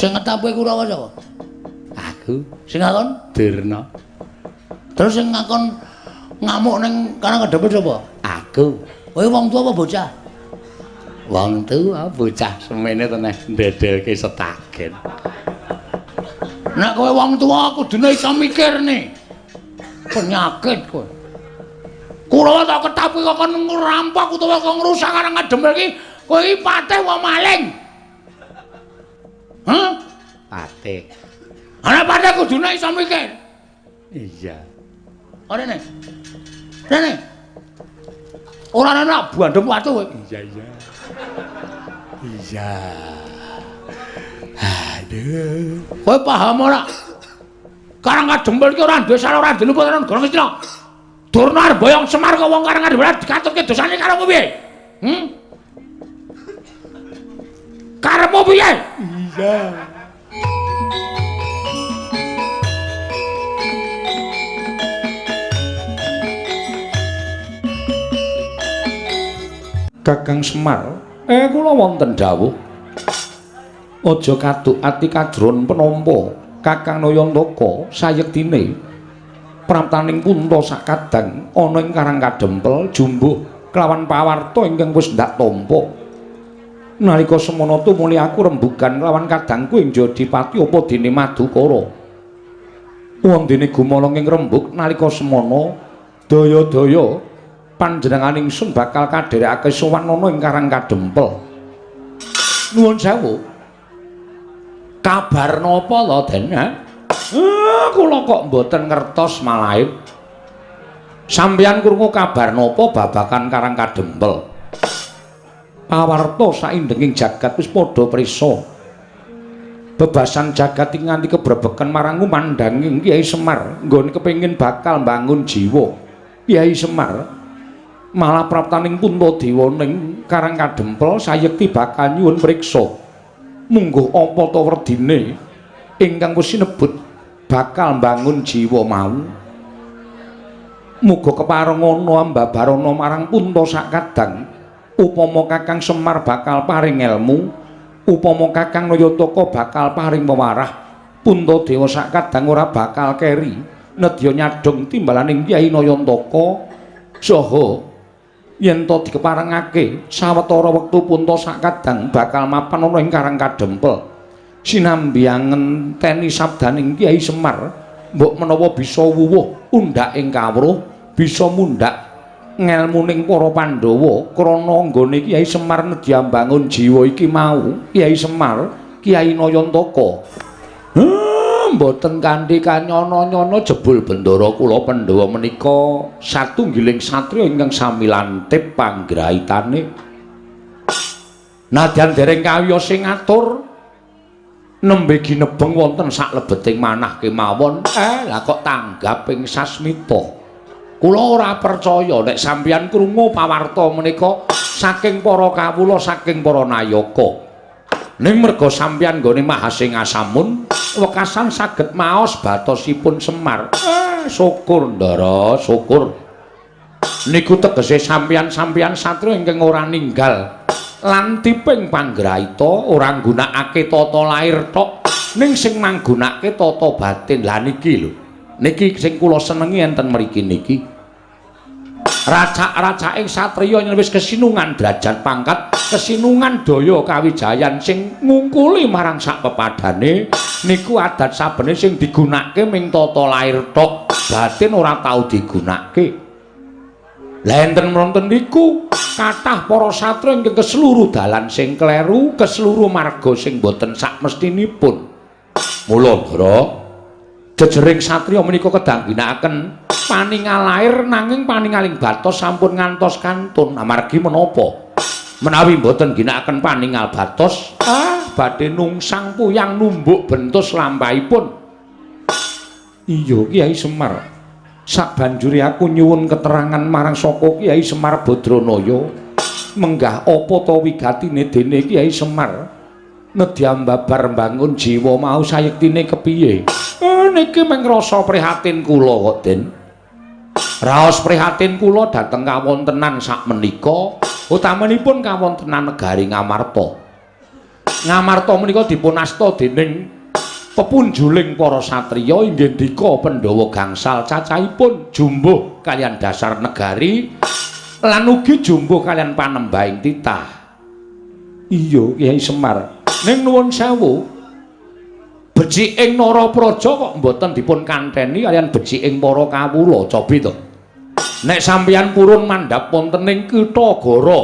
Sing ngetape Kurawa sapa? Aku. Sing ngakon Durna. Terus sing ngakon ngamuk ning Karang Kadempel sapa? Aku. Kowe wong tuwa apa bocah? Wong tuwa, bocah semene to neh ndedelke setagen. Nek kowe wong tuwa kudune iso mikir nih. Penyakit kowe. Kurawa tak ketapi kok kon ngrampok utawa kok ngrusak Karang Kadempel iki, kowe iki patih wong maling. Hah? Patih. Ana patih kudune iso mikir. Iya. Rene. Rene. Ora ana bandem watu kowe. Iya, iya. Iya. Aduh. Kowe paham ora? Karang Kadempel iki ora duwe salah, ora duwe luput ora negara Ngastina. Durna arep boyong Semar kok wong Karang Kadempel dikatutke dosane karo kowe piye? Karepmu piye? Iya. Kakang Semar, kula wonten dawuh. Aja kaduk ati kajron penampa Kakang Nayantaka sayektine praptaning Punta sakadang ana ing Karang Kadempel jumbuh kelawan pawarta ingkang wis ndak tampa. Nalika semana tumuli aku rembugan kelawan kadangku ing Jodipati apa dene Madukara. Wondene gumaleng ing rembug nalika semana daya-daya panjenengan ingsun bakal kadherekake sowan ana ing Karang Kadempel. Nuwun sewu. Kabar napa to, Den? Kula kok mboten ngertos malahe. Sampeyan krungu kabar napa babagan Karang Kadempel? Pawarta saindenging jagat wis padha prisa. Bebasan jagat iki nganti kebrebeken marang ngumandhanging Kyai Semar nggone kepengin bakal mbangun jiwa. Kyai Semar malah praptaning Puntadewa ning Karang Kadempel sayekti bakal nyuwun priksa. Mungguh apa ta werdine ingkang wis sinebut bakal mbangun jiwa mau. Muga kepareng ana ambabarana marang Punta sakadang. Upama Kakang Semar bakal paring elmu, upama Kakang Nayantaka bakal paring pewarah, Puntadewa sakadang ora bakal keri nedya nyadhong timbalaning Kyai Nayantaka saha yen to dikeparengake sawetara wektu Punta sakadang bakal mapan ana ing Karang Kadempel. Sinambi ngenteni sabdaning Kyai Semar, mbok menawa bisa wuwuh undhak ing kawruh, bisa mundhak ngelmuning para Pandhawa krana nggone Kyai Semar nedya mbangun jiwa iki mau. Kyai Semar, Kyai Nayantaka. Mboten kanthi kanyana-nyana jebul bendara kula Pandhawa menika satunggiling satriya ingkang sami lantip panggraitane. Nadyan dereng kawiyos sing ngatur nembe ginebeng wonten saklebeting manah kemawon. Lah kok tanggap ing sasmita. Kula ora percaya nek sampeyan krungu pawarta menika saking para kawula, saking para nayaka. Ning merga sampeyan nggone Mahasingasamun wekasan saged maos batosipun Semar. Syukur Ndara, syukur. Niku tegese sampeyan-sampeyan satriya ingkang ora ninggal lantiping panggraita, ora nggunakake tata lair tok, ning sing manggunakake tata batin. Lah niki lho. Niki sing kula senengi enten mriki niki. Racak-racaking satriya yen wis kesinungan derajat pangkat, kesinungan daya kawijayan sing ngungkuli marang sak pepadane niku adat sabene sing digunakake ming tata lair tok, batin ora tau digunakake. Lah enten wonten niku kathah para satriya ingkang keseluruh dalan sing kleru, keseluruh marga sing boten sakmestinipun. Mula Ndara, jejering satriya menika kedah ngginakaken paningal lair nanging paningaling batos sampun ngantos kantun. Amargi menapa? Menawi mboten ngginakaken paningal batos, badhe nungsang puyang numbuk bentus lampahipun. Iya Kyai Semar, sabanjure aku nyuwun keterangan marang saka Kyai Semar Badranaya, menggah apa ta wigatine dene Kyai Semar nedya mbabar mbangun jiwa mau sayektine kepiye? Niki mung rasa prihatin kula kok, Den. Raos prihatin kula dhateng kawontenan sakmenika, utamanipun kawontenan negari Ngamarta. Ngamarta menika dipun asta dening pepunjuling para satriya inggih ndika Pandhawa gangsal cacahipun jumbuh kaliyan dasar negari lan ugi jumbuh kaliyan panembahing titah. Iya, Kyai Semar. Ning nuwun sewu, beciking Narapraja kok mboten dipun kanteni kaliyan beciking para kawula, cobi to. Nek sampeyan purun mandhap wonten ing Kitha Gara,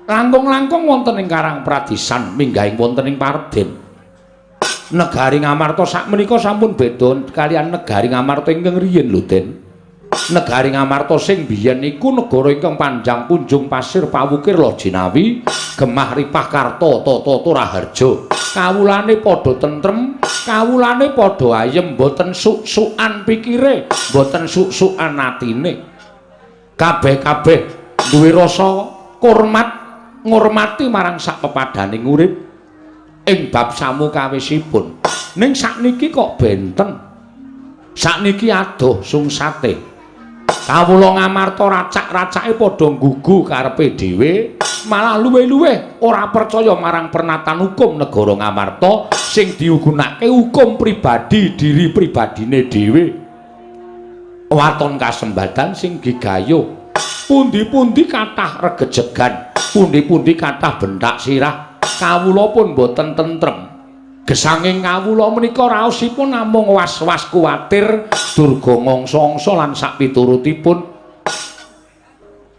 langkung-langkung wonten ing Karang Pradisan minggahing wonten ing Parden. Negari Ngamarta sakmenika sampun beda kaliyan negari Ngamarta ingkang riyin lho, Den. Negari Ngamarta sing biyen iku negara ingkang panjang punjung pasir pawukir Lojinawi, gemah ripah karta tata raharja. Kawulane padha tentrem, kawulane padha ayem, mboten suk-sukan pikire, mboten suk-sukan atine. Kabeh-kabeh duwe rasa hormat ngurmati marang sak pepadaning urip ing bab samukawisipun. Ning sakniki kok benten. Sakniki adoh sungsate. Kawula Ngamarta racak-racake padha nggugu karepe dhewe, malah luwih-luwih ora percaya marang pernatan hukum negara Ngamarta sing diugunake hukum pribadi diri pribadine dhewe. Waton kasembadan sing gigayuh. Pundi-pundi kathah regejegan, pundi-pundi kathah benthak sirah, kawula pun boten tentrem. Gesanging kawula menika raosipun namung was-was kuwatir durga ngangsa-angsa lan sakpiturutipun.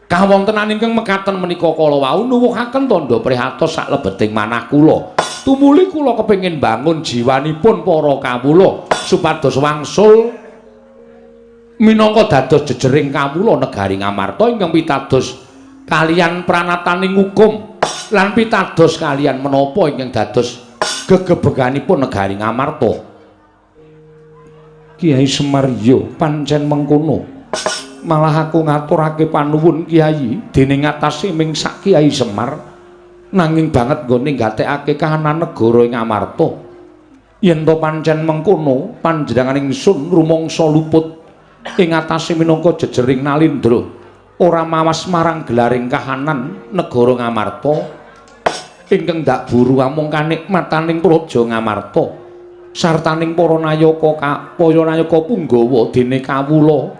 Kawontenan ingkang mekaten menika kala wau nuwuhaken tandha prihatos saklebeting manah kula. Tumuli kula kepengin bangun jiwanipun para kawula supados wangsul minangka dados jejering kawula negari Ngamarta ingkang pitados kaliyan pranataning hukum lan pitados kaliyan menapa ingkang dados gegebeganipun negari Ngamarta. Kiai Semar, yo pancen mengkono. Malah aku ngaturake panuwun Kiai dening atase ming sak Kiai Semar nanging banget nggone nggatekake kahanan negara ing Ngamarta. Yen to pancen mengkono, panjenengan ingsun rumangsa luput ing atase minangka jejering nalindra, ora mawas marang gelaring kahanan negara Ngamarta ingkang ndak buru amung kanikmataning praja Ngamarta sartaning para nayaka para nayaka punggawa dene kawula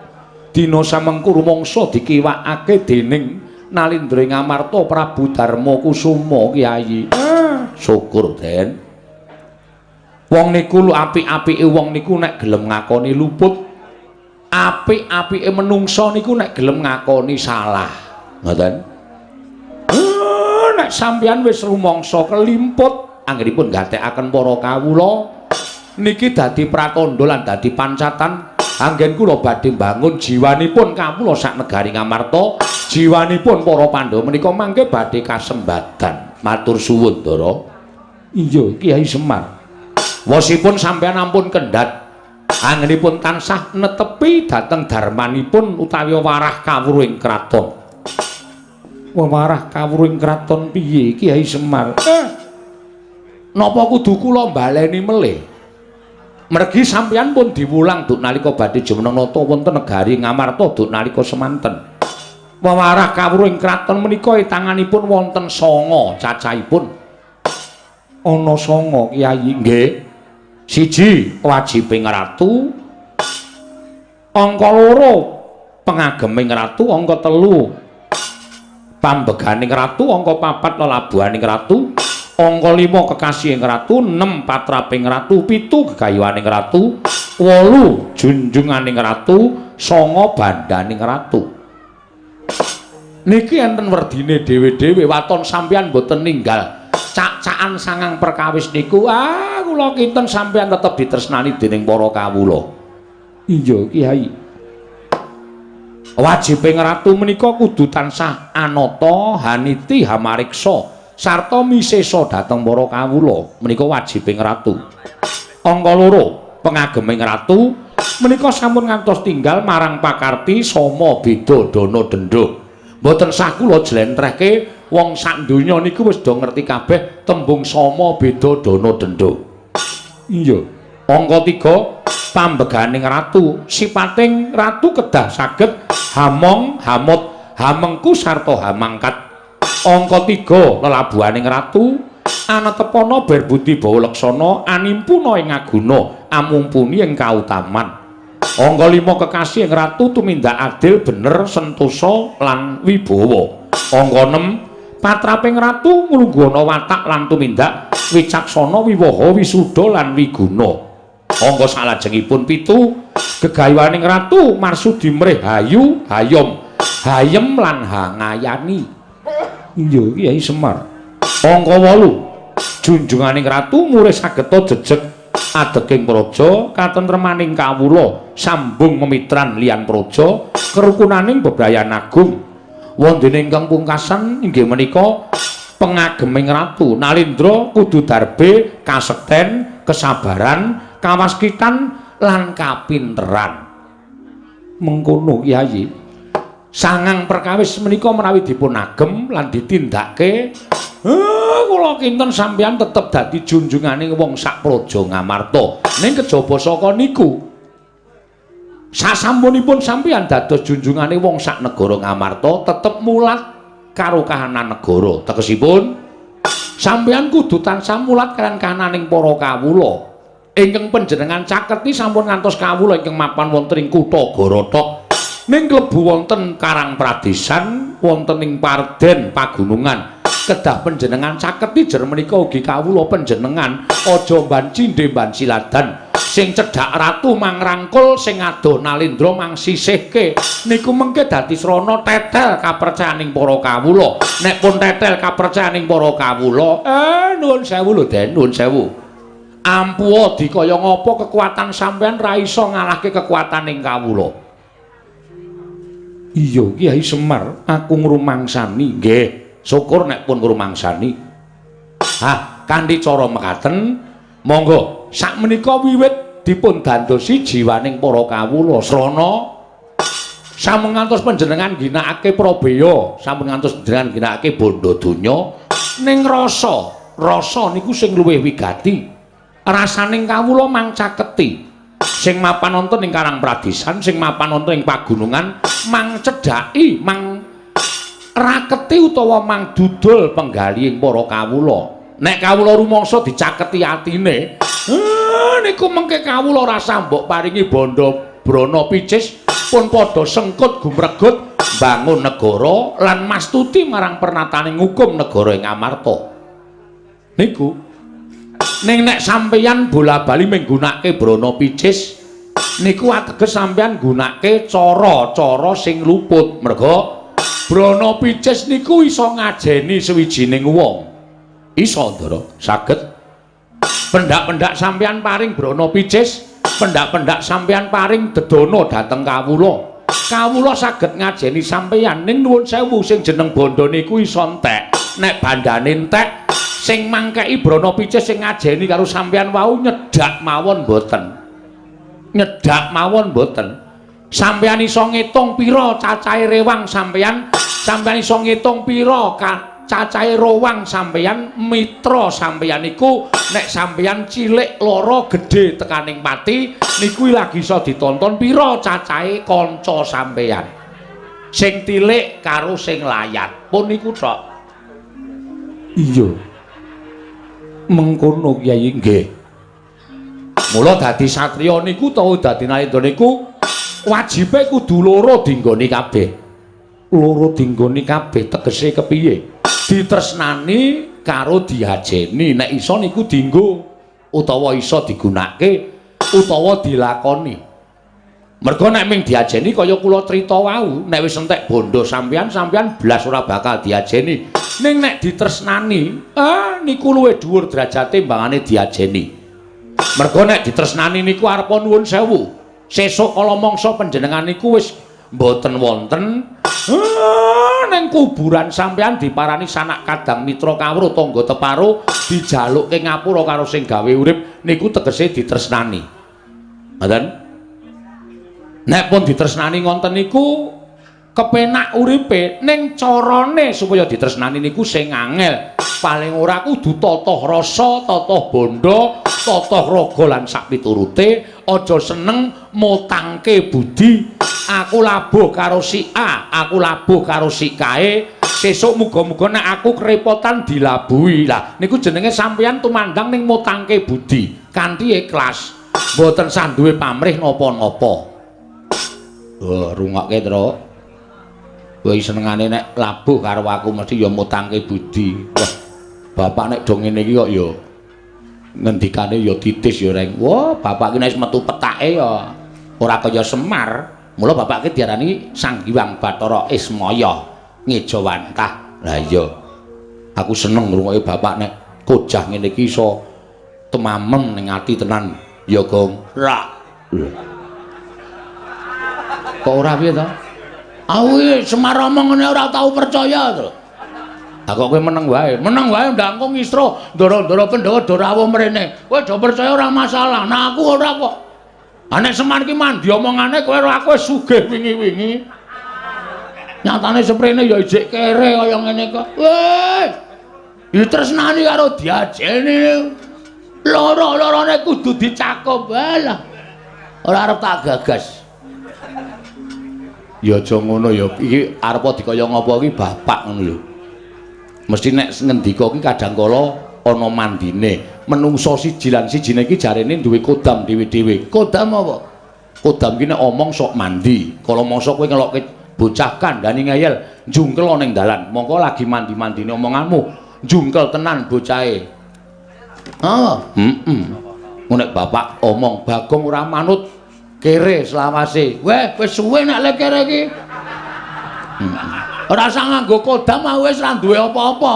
dina samengku rumangsa dikiwakake dening nalindra ing Ngamarta Prabu Darma Kusuma. Kyai, syukur, Den. Wong niku lho, apik-apike wong niku nek gelem ngakoni luput. Apik-apike menungsa niku nek gelem ngakoni salah. Ngoten. Nek sampeyan wis rumangsa kelimput anggenipun gatekaken para kawula niki dadi pratandha lan dadi pancatan anggen kula badhe mbangun jiwanipun kawula sak negari Ngamarta, jiwanipun para Pandhawa menika mangke badhe kasembadan. Matur suwun, Ndara. Iya, Kyai Semar. Wosipun sampeyan ampun kendhat. Anggenipun tansah netepi dhateng darmanipun utawi warah kawruh ing kraton. Wewarah kawruh ing kraton piye, Kyai Semar? Napa kudu kula baleni melih? Mergi sampeyan pun diwulang duk nalika badhe jumeneng nata wonten negari Ngamarta duk nalika semanten. Wewarah kawruh ing kraton menika tanganipun wonten 9 cacahipun. Ana 9, Kyai? Nggih. Siji, wajibing ratu. Angka 2, pengageming ratu. Angka 3, pambeganing ratu. Angka 4, lelabuhaning ratu. Angka 5, kekasihing ratu. 6, patraping ratu. 7, gegayuhaning ratu. 8, junjunganing ratu. 9, bandaning ratu. Niki enten werdine dhewe-dhewe. Waton sampeyan mboten ninggal cak-cakan sangang perkawis niku, ah, kula kinten sampeyan tetep ditresnani dening para kawula. Iya, Kyai. Wajibing ratu menika kudu tansah anata, haniti, hamariksa sarta misesa dhateng para kawula. Menika wajibing ratu. Angka 2, pengageming ratu menika sampun ngantos tinggal marang pakarti sama beda dana denda. Mboten sah kula jlentrehke, wong sak donya niku wis do ngerti kabeh tembung sama beda dana denda. Iya. Angka 3, pambeganing ratu. Sipating ratu kedah saged hamong, hamut, hamengku sarta hamangkat. Angka 3, lelabuhaning ratu. Anetepana berbudi bawa leksana, animpuna ing aguna, amumpuni ing kautaman. Angka 5 kekasih ing ratu tumindak adil, bener, sentosa lan wibawa. Angka 6 patraping ratu nglungguhana watak lan tumindak wicaksana, wiwaha, wisuda lan wiguna. Angka salajengipun 7 gegayuhaning ratu marsudi mrih hayu, hayom, hayem lan hangayani. Iya, Kyai Semar. Angka 8 junjunganing ratu murih sageta jejeg adeking praja, katentremaning kawula, sambung memitran liyan praja, kerukunaning bebrayan agung. Wondene ingkang pungkasan inggih menika pengageming ratu Nalindra kudu darbe kasekten, kesabaran, kawaskitan lan kapinteran. Mengkono Kyai. Sangang perkawis menika menawi dipun agem lan ditindakake, kula kinten sampeyan tetep dadi junjungane wong sak praja Ngamarta. Ning kejaba saka niku, sasampunipun sampeyan dados junjungane wong sak negara Ngamarta, tetep mulat karo kahanan negara. Tegesipun sampeyan kudu tansah mulat kaliyan kahananing para kawula. Ingkang panjenengan caketi sampun ngantos kawula ingkang mapan wonten ing kutha Gorothok. Ning klebu wonten Karang Pradesan, wonten ing Parden pagunungan. Kedah panjenengan caketi jer menika ugi kawula panjenengan aja mban cindhe mban siladan. Sing cedhak ratu mangrangkul, sing adoh Nalindra mangsisihke. Niku mengke dadi srana tetel kapercayaning para kawula. Nek pun tetel kapercayaning para kawula, nuwun sewu lho Den, nuwun sewu. Ampuha dikaya ngapa kekuatan sampean ra iso ngalahke kekuataning kawula. Iya, Kyai Semar, aku ngrumangsani. Nggih, syukur nek pun ngrumangsani. Hah, kanthi cara mekaten, monggo sakmenika wiwit dipun dandosi jiwaning para kawula. Srana sampun ngantos panjenengan ginakake prabeya, sampun ngantos panjenengan ginakake bondo donya, ning rasa, rasa niku sing luwih wigati. Rasaning kawula mang caketi. Sing mapan wonten ing Karang Pradesan, sing mapan wonten ing pagunungan, mang cedhaki, mang raketi utawa mang dudul penggalihing para kawula. Nek kawula rumangsa dicaketi atine, niku mengke kawula rasa mbok paringi bondo brana picis pun padha sengkut gumregut bangun negara lan mastuti marang pernataning hukum negara ing Amarta. Niku ning nek sampeyan bola-bali menggunakake brana picis niku ateges sampeyan nggunakake cara-cara sing luput. Merga brana picis niku iso ngajeni sawijining wong. Iso, Ndara, saged. Pendak-pendak sampeyan paring brana picis, pendak-pendak sampeyan paring dedana dhateng kawula. Kawula saged ngajeni sampeyan, ning nuwun sewu sing jeneng bondo niku iso entek. Nek bandane entek, sing mangkeki brana picis sing ngajeni karo sampeyan wau nyedak mawon mboten. Nyedak mawon mboten. Sampeyan iso ngitung pira cacahe rewang sampeyan, sampeyan iso ngitung pira cacahe rowang sampeyan, mitra sampeyan iku nek sampeyan cilik lara gedhe tekaning pati niku lagi iso ditonton pira cacahe kanca sampeyan. Sing tilik karo sing layat pun niku tok. Iya. Mengkono Kyai nggih. Mula dadi satriya niku utawa dadi nalendra niku wajibe kudu loro dinggoni kabeh. Loro dinggoni kabeh tegese kepiye? Ditresnani karo diajeni. Nek iso niku dinggo utawa iso digunakake utawa dilakoni. Merga nek ming diajeni kaya kula crita wau, nek wis entek bondo sampeyan, sampeyan blas ora bakal diajeni. Ning nek ditresnani, niku luwih dhuwur derajate mbangane diajeni. Merga nek ditresnani niku arepa nuwun sewu. Sesuk kala mangsa panjenengan niku wis mboten wonten, ning kuburan sampeyan diparani sanak kadang mitra kawruh tangga teparo dijalukke ngapura karo sing gawe urip niku tegese ditresnani. Ngoten? Nek pun ditresnani ngonten niku kepenak uripe, ning carane supaya ditresnani niku sing angel. Paling ora kudu tata rasa, tata bondo, tata raga lan sakpiturute. Aja seneng mutangke budi. Aku labuh karo si A, aku labuh karo si kae. Sesuk muga-muga nek aku kerepotan dilabuhi. Lah niku jenenge sampeyan tumandang ning mutangke budi kanthi ikhlas. Mboten sanduwe pamrih napa-napa. Oh, rungokke, Truk. Kowe senengane nek labuh karo aku mesti ya mutangke budi. Wah, bapak nek do ngene iki kok ya ngendikane ya titis ya, Reng. Wah, bapak iki nek wis metu petake ya ora kaya Semar. Mula bapak iki diarani Sang Hyang Bathara Ismaya ngejawantah. Lah iya. Aku seneng ngrungokke bapak nek kojah ngene iki iso temamem ning ati tenan. Ya, Gong. Ra. Kok ora piye to? Aku iki Semar omong ngene ora tau percaya to. Lah kok kowe meneng wae? Meneng wae ndang kok ngisro ndara-ndara Pandhawa do rawuh mrene. Kowe do percaya ora masalah. Nah aku ora kok. Ha nek Semar ki mandi omongane kowe ora aku wis sugih wingi-wingi. Nyatane seprene ya ijik kere kaya ngene kok. Weh. Ditresnani karo diajeni. Loro-lorone kudu dicakup. Alah. Ora arep tak gagas. Ya aja ngono ya. Iki arep dikaya ngapa iki bapak ngono lho. Mesti nek ngendika ki kadang kala ana mandine. Menungso siji lan sijine iki jarene duwe kodam dhewe-dhewe. Kodam apa? Kodam ki nek omong sok mandi. Kala mangsa kowe ngelokke bocah kandhani ngeyel, njungkel ning dalan. Mongko lagi mandi-mandine omonganmu, njungkel tenan bocahe. Ah, heeh. Nek bapak omong Bagong ora manut kere selawase. Weh, wis suwe nek le kere iki. Heeh. Ora usah nganggo kodam wis ora duwe apa-apa.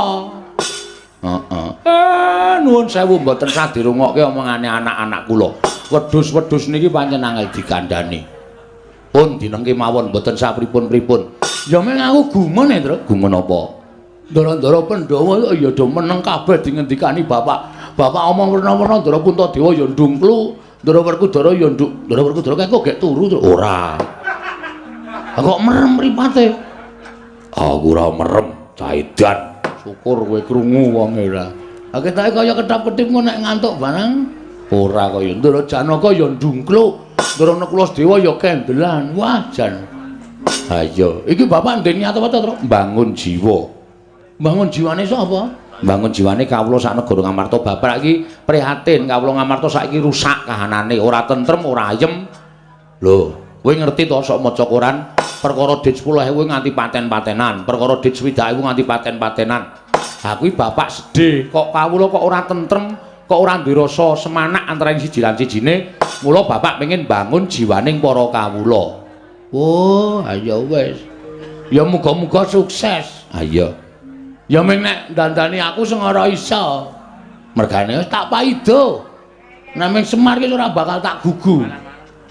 Heeh. Nuwun sewu mboten sah dirungokke omongane anak-anak kula. Wedhus-wedhus niki pancen angel dikandhani. Pun dinengke mawon mboten sah pripun-pripun. Ya meng aku gumun e, Truk. Gumun apa? Ndara-ndara Pandhawa ya do meneng kabeh dingendikani bapak. Bapak omong werna-werna Ndara Puntadewa ya ndungklu, Ndara Werkudara ya nduk. Ndara Werkudara kae kok gek turu, Truk. Ora. Kok merem mripate? Aku ora merem, caidan. Syukur kowe krungu wong ora. Ha ketoke kaya ketap-ketip ngono nek ngantuk barang. Ora kaya Ndara Janaka ya ndungkluk, Ndara Nakula Sadewa ya kendelan. Wah, jan. Ha iya, iki bapak ndek niat apa to, Truk? Mbangun jiwa. Mbangun jiwane sapa? Mbangun jiwane kawula sak negara Ngamarta. Bapak iki prihatin kawula Ngamarta saiki rusak kahanane, ora tentrem, ora ayem. Lho, kowe ngerti to sok maca koran perkara dit 10.000 nganti paten-patenan, perkara dit 60.000 nganti paten-patenan. Ha kuwi bapak sedih, kok kawula kok ora tentrem, kok ora duwe rasa semanak antaraning siji lan sijine. Mula bapak pengen bangun jiwaning para kawula. Oh, ayo wis. Ya muga-muga sukses. Ha iya. Ya ming nek dandani aku sing ora iso. Mergane wis tak paido. Nek ming Semar ki ora bakal tak gugu.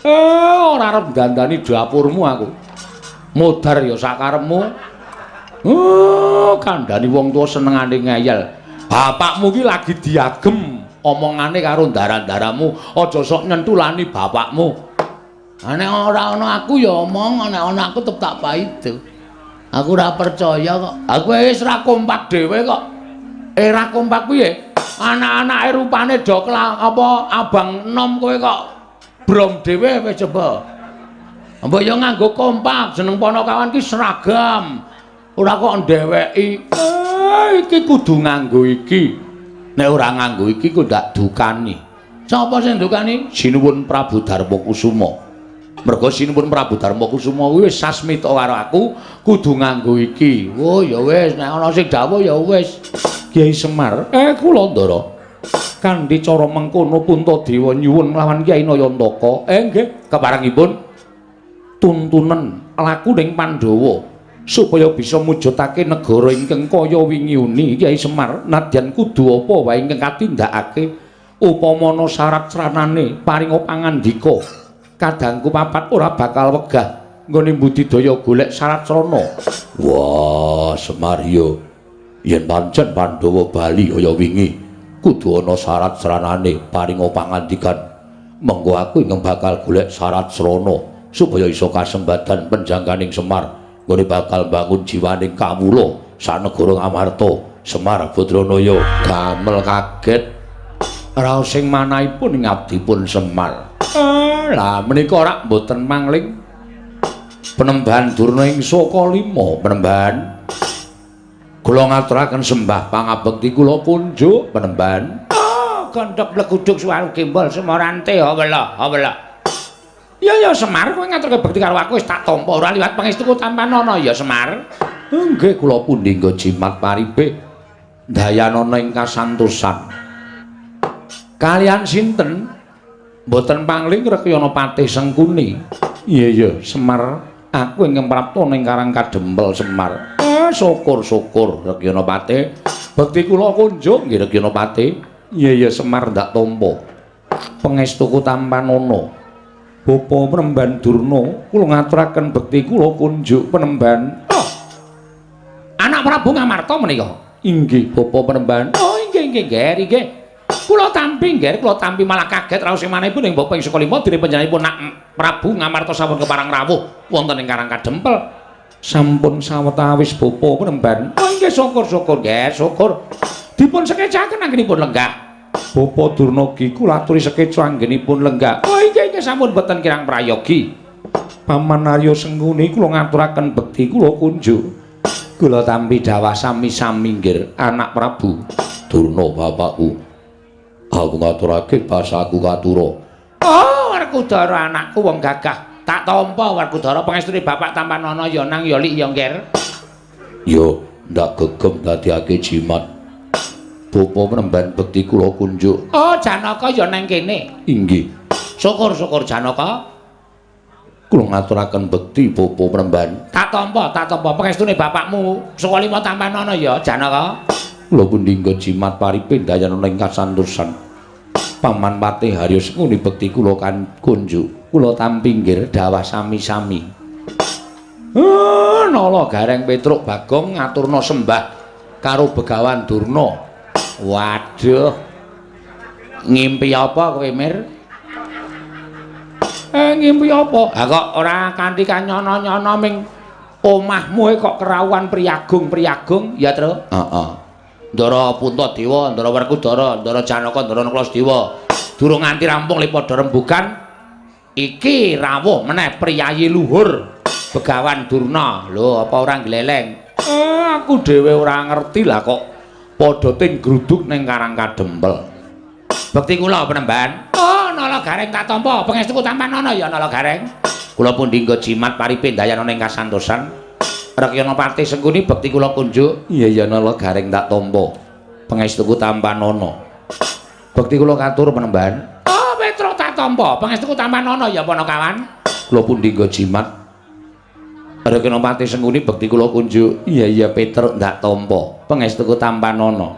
Ora arep dandani dapurmu aku. Modar ya sakarepmu. Oh, kandhani wong tuwa senengane ngeyel. Bapakmu ki lagi diagem omongane karo ndara-ndaramu, aja sok nyentulani bapakmu. Ha nek ora ana aku ya omong, nek ana aku tetep tak paido. Aku ora percaya kok. Aku wis ora kompak dhewe kok. Ora kompak piye? Anak-anake rupane do apa abang enom kowe kok brom dhewe wis coba. Mbok ya nganggo kompak, jeneng Panakawan ki seragam. Ora kok ndeweki. Iki kudu nganggo iki. Nek ora nganggo iki kok ndak dukani. Sapa sing dukani? Sinuwun Prabu Darma Kusuma. Mergo Sinuwun Prabu Darma Kusuma kuwi wis sasmita karo aku kudu nganggo iki. Oh ya wis, nek ana sing dawuh ya wis. Kyai Semar, kula Ndara. Kanthi cara mengkono Puntadewa nyuwun nglawan Kyai Nayantaka. Nggih, keparengipun tuntunen laku ning Pandhawa supaya bisa mujudake negara ingkang kaya wingi uni. Kyai Semar, nadyan kudu apa wae ingkang katindakake upama ana syarat sranane paringa pangandika. Kadangku papat ora bakal wegah nggone budidaya golek syarat srana. Wah, Semar ya. Yen pancen Pandhawa bali kaya wingi, kudu ana syarat sranane paringa pangandikan. Mengko aku ingkang bakal golek syarat srana supaya iso kasembadan penjangkaning Semar nggone bakal bangun jiwaning kawula sanegara Ngamarta. Semar Badranaya damel kaget raos sing manahipun ing abdipun Semar. Lah menika rak mboten mangling penembahan Durna ing Saka 5 penembahan. Kula ngaturaken sembah pangabekti kula kunjuk Penemban. Oh, gondhok bleguduk suwaru gembol semorante hawela hawela. Ya ya Semar, kowe ngaturke bekti karo aku wis tak tampa ora liwat pangestuku tampanana ya Semar. Nggih, kula pundi nggo jimat paripe dayanana ing kasantosan. Kalian sinten? Mboten pangling Rekyana Patih Sengkuni. Iya iya Semar, aku ingkang prapta ning Karang Kadempel Semar. Syukur-syukur Rekyana Patih. Bekti kula kunjuk nggih Rekyana Patih. Iya iya Semar ndak tampa. Pangestuku tampanana. Bapa Penemban Durna, kula ngaturaken bekti kula kunjuk Penemban. Oh. Anak Prabu Ngamarta menika. Inggih Bapa Penemban. Oh inggih inggih nggih inggih. Kula tampi nggih, kula tampi malah kaget raos manahipun ing Bapa ing Sukalima dene panjenenganipun nak Prabu Ngamarta sampun keparang rawuh wonten ing Karang Kadempel. Sampun sawetawis Bapa Penemban. Oh inggih syukur-syukur nggih, syukur. Dipun sekecaken anggenipun lenggah. Bapa Durna kula aturi sekeca anggenipun lenggah. Oh inggih inggih sampun boten kirang prayogi. Paman Arya Sengkuni kula ngaturaken bekti kula kunjuk. Kula tampi dawah sami-sami nggih anak Prabu Durna bapakku. Aku ngaturake basaku katura. Oh, Werkudara anakku wong gagah. Tak tampa Werkudara pangestune bapak tampanana ya nang ya lik ya ngger. Ya ndak gegem dadiake jimat. Bapa Penemban bekti kula kunjuk. Oh, Janaka ya nang kene. Inggih. Syukur-syukur Janaka. Kula ngaturaken bekti Bapa Penemban. Tak tampa pangestune bapakmu Sukalima tampanana ya Janaka. Kula pundi nggo jimat paripe dayanana ing kasantosan. Paman Patih Harya Sengkuni bekti kula kan kunjuk. Kula tampi nggih dawah sami-sami. Nala Gareng Petruk Bagong ngaturna sembah karo Begawan Durna. Waduh. Ngimpi apa kowe, Mir? Ngimpi apa? Ha kok ora kanthi kanyono-nyono ming omahmu kok kerawuhan priyagung-priyagung ya, Tru? Heeh. Ndara Puntadewa, Ndara Werkudara, Ndara Janaka, Ndara Nakula. Durung nganti rampung le padha rembugan, iki rawuh meneh priyayi luhur Begawan Durna. Lho, apa ora gleleng? Aku dhewe ora ngerti lah kok padha ting gruduk ning Karang Kadempel. Bekti kula Penemban. Oh, Nala Gareng tak tampa. Pangestuku tampanana ya Nala Gareng. Kula pundi nggo jimat paripe dayanana ing kasantosan. Rekyana Patih Sengkuni bekti kula kunjuk. Iya iya Nala Gareng tak tampa. Pangestuku tampanana. Bekti kula katur Penemban. Oh, Petruk tak tampa. Pangestuku tampanana ya Panakawan. Kula pundi nggo jimat. Rekyana Patih Sengkuni bekti kula kunjuk. Iya iya Petruk ndak tampa. Pangestuku tampanana.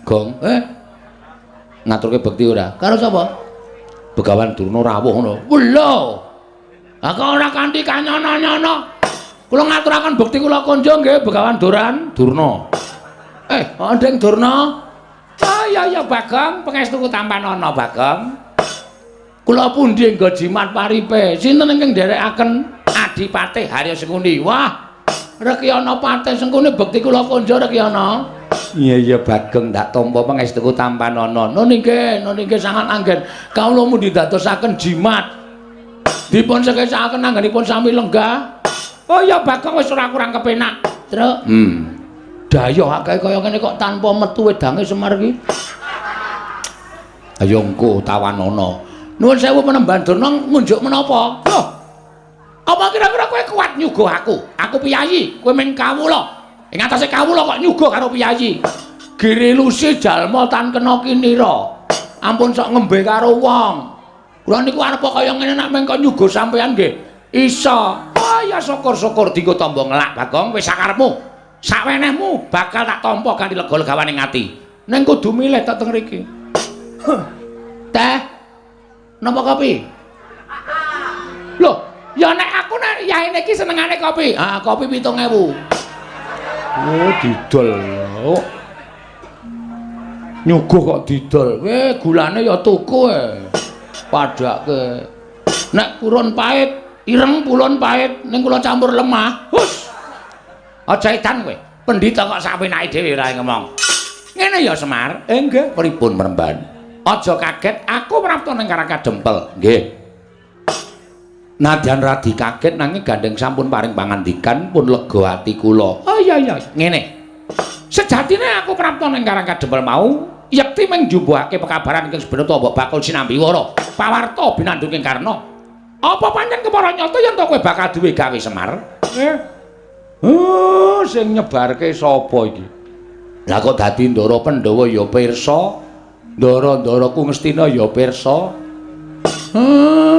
Gong, ngaturke bekti ora? Karo sapa? Begawan Durna rawuh ngono. Lho. Ha kok ora kanthi kanyono-nyono. Kula ngaturaken bekti kula kunjung nggih Begawan Duran Durna. Ndeng Durna. Oh iya iya Bagong, pangestuku tampanana Bagong. Kula pundi nggo jimat paripe? Sinten ingkang nderekaken Adipati Harya Sengkuni? Wah, Rekyana Patih Sengkuni bekti kula kunjung Rekyana. Iya iya Bagong ndak tampa pangestuku tampanana. Nun inggih, nun inggih sangat anggen. Kawula mundi dadosaken jimat. Dipun sekecaken anggenipun sami lenggah. Oh iya Bagong wis ora kurang kepenak. Truk. Dayoh akeh kaya ngene kok tanpa metu wedange Semar iki. Ayo engko tawanana. Nuwun sewu Penemban Durna ngunjuk menapa? Loh. Apa kira-kira kowe kuat nyuguh aku? Aku piyayi, kowe ming kawula. Ing atase kawula kok nyuguh karo piyayi. Girilusi jalma tan kena kinira. Ampun sok ngembe karo wong. Kula niku arep kaya ngene nek meng kok nyuguh sampeyan nggih. Iso. Oh ya syukur-syukur dienggo tamba ngelak Bagong wis sakarepmu. Sawenehmu bakal tak tampa kanthi lega-legawan ing ati. Ning kudu milih tok teng mriki. Teh. Napa kopi? Loh, ya nek aku nek yaene iki senengane kopi. Ah, kopi 7.000. Oh, didol. Oh. Nyuguh kok didol. Weh, gulane ya tuku e. Padake. Nek purun pahit, ireng pulun pahit, ning kula campur lemah. Hus. Aja edan kowe. Pendhita kok sawenake dhewe ora ngomong. Ngene ya Semar. Nggih, pripun Penemban? Aja kaget, aku prapta ning Karang Kadempel. Nggih. Nadyan radi kaget nanging gandeng sampun paring pangandikan pun lega ati kula. Oh iya iya, ngene. Sejatine aku prapta ning Karang Kadempel mau yekti mung njumbuhake pekabaran ingkang sebenarnya mbok bakul sinambi wara pawarta binandunging Karna. Apa pancen kepara nyata yen to kowe bakal duwe gawe, Semar? Oh, sing nyebarke sapa iki? Lah kok dadi Ndara Pandhawa ya pirsa, ndara-ndaraku Ngastina ya pirsa.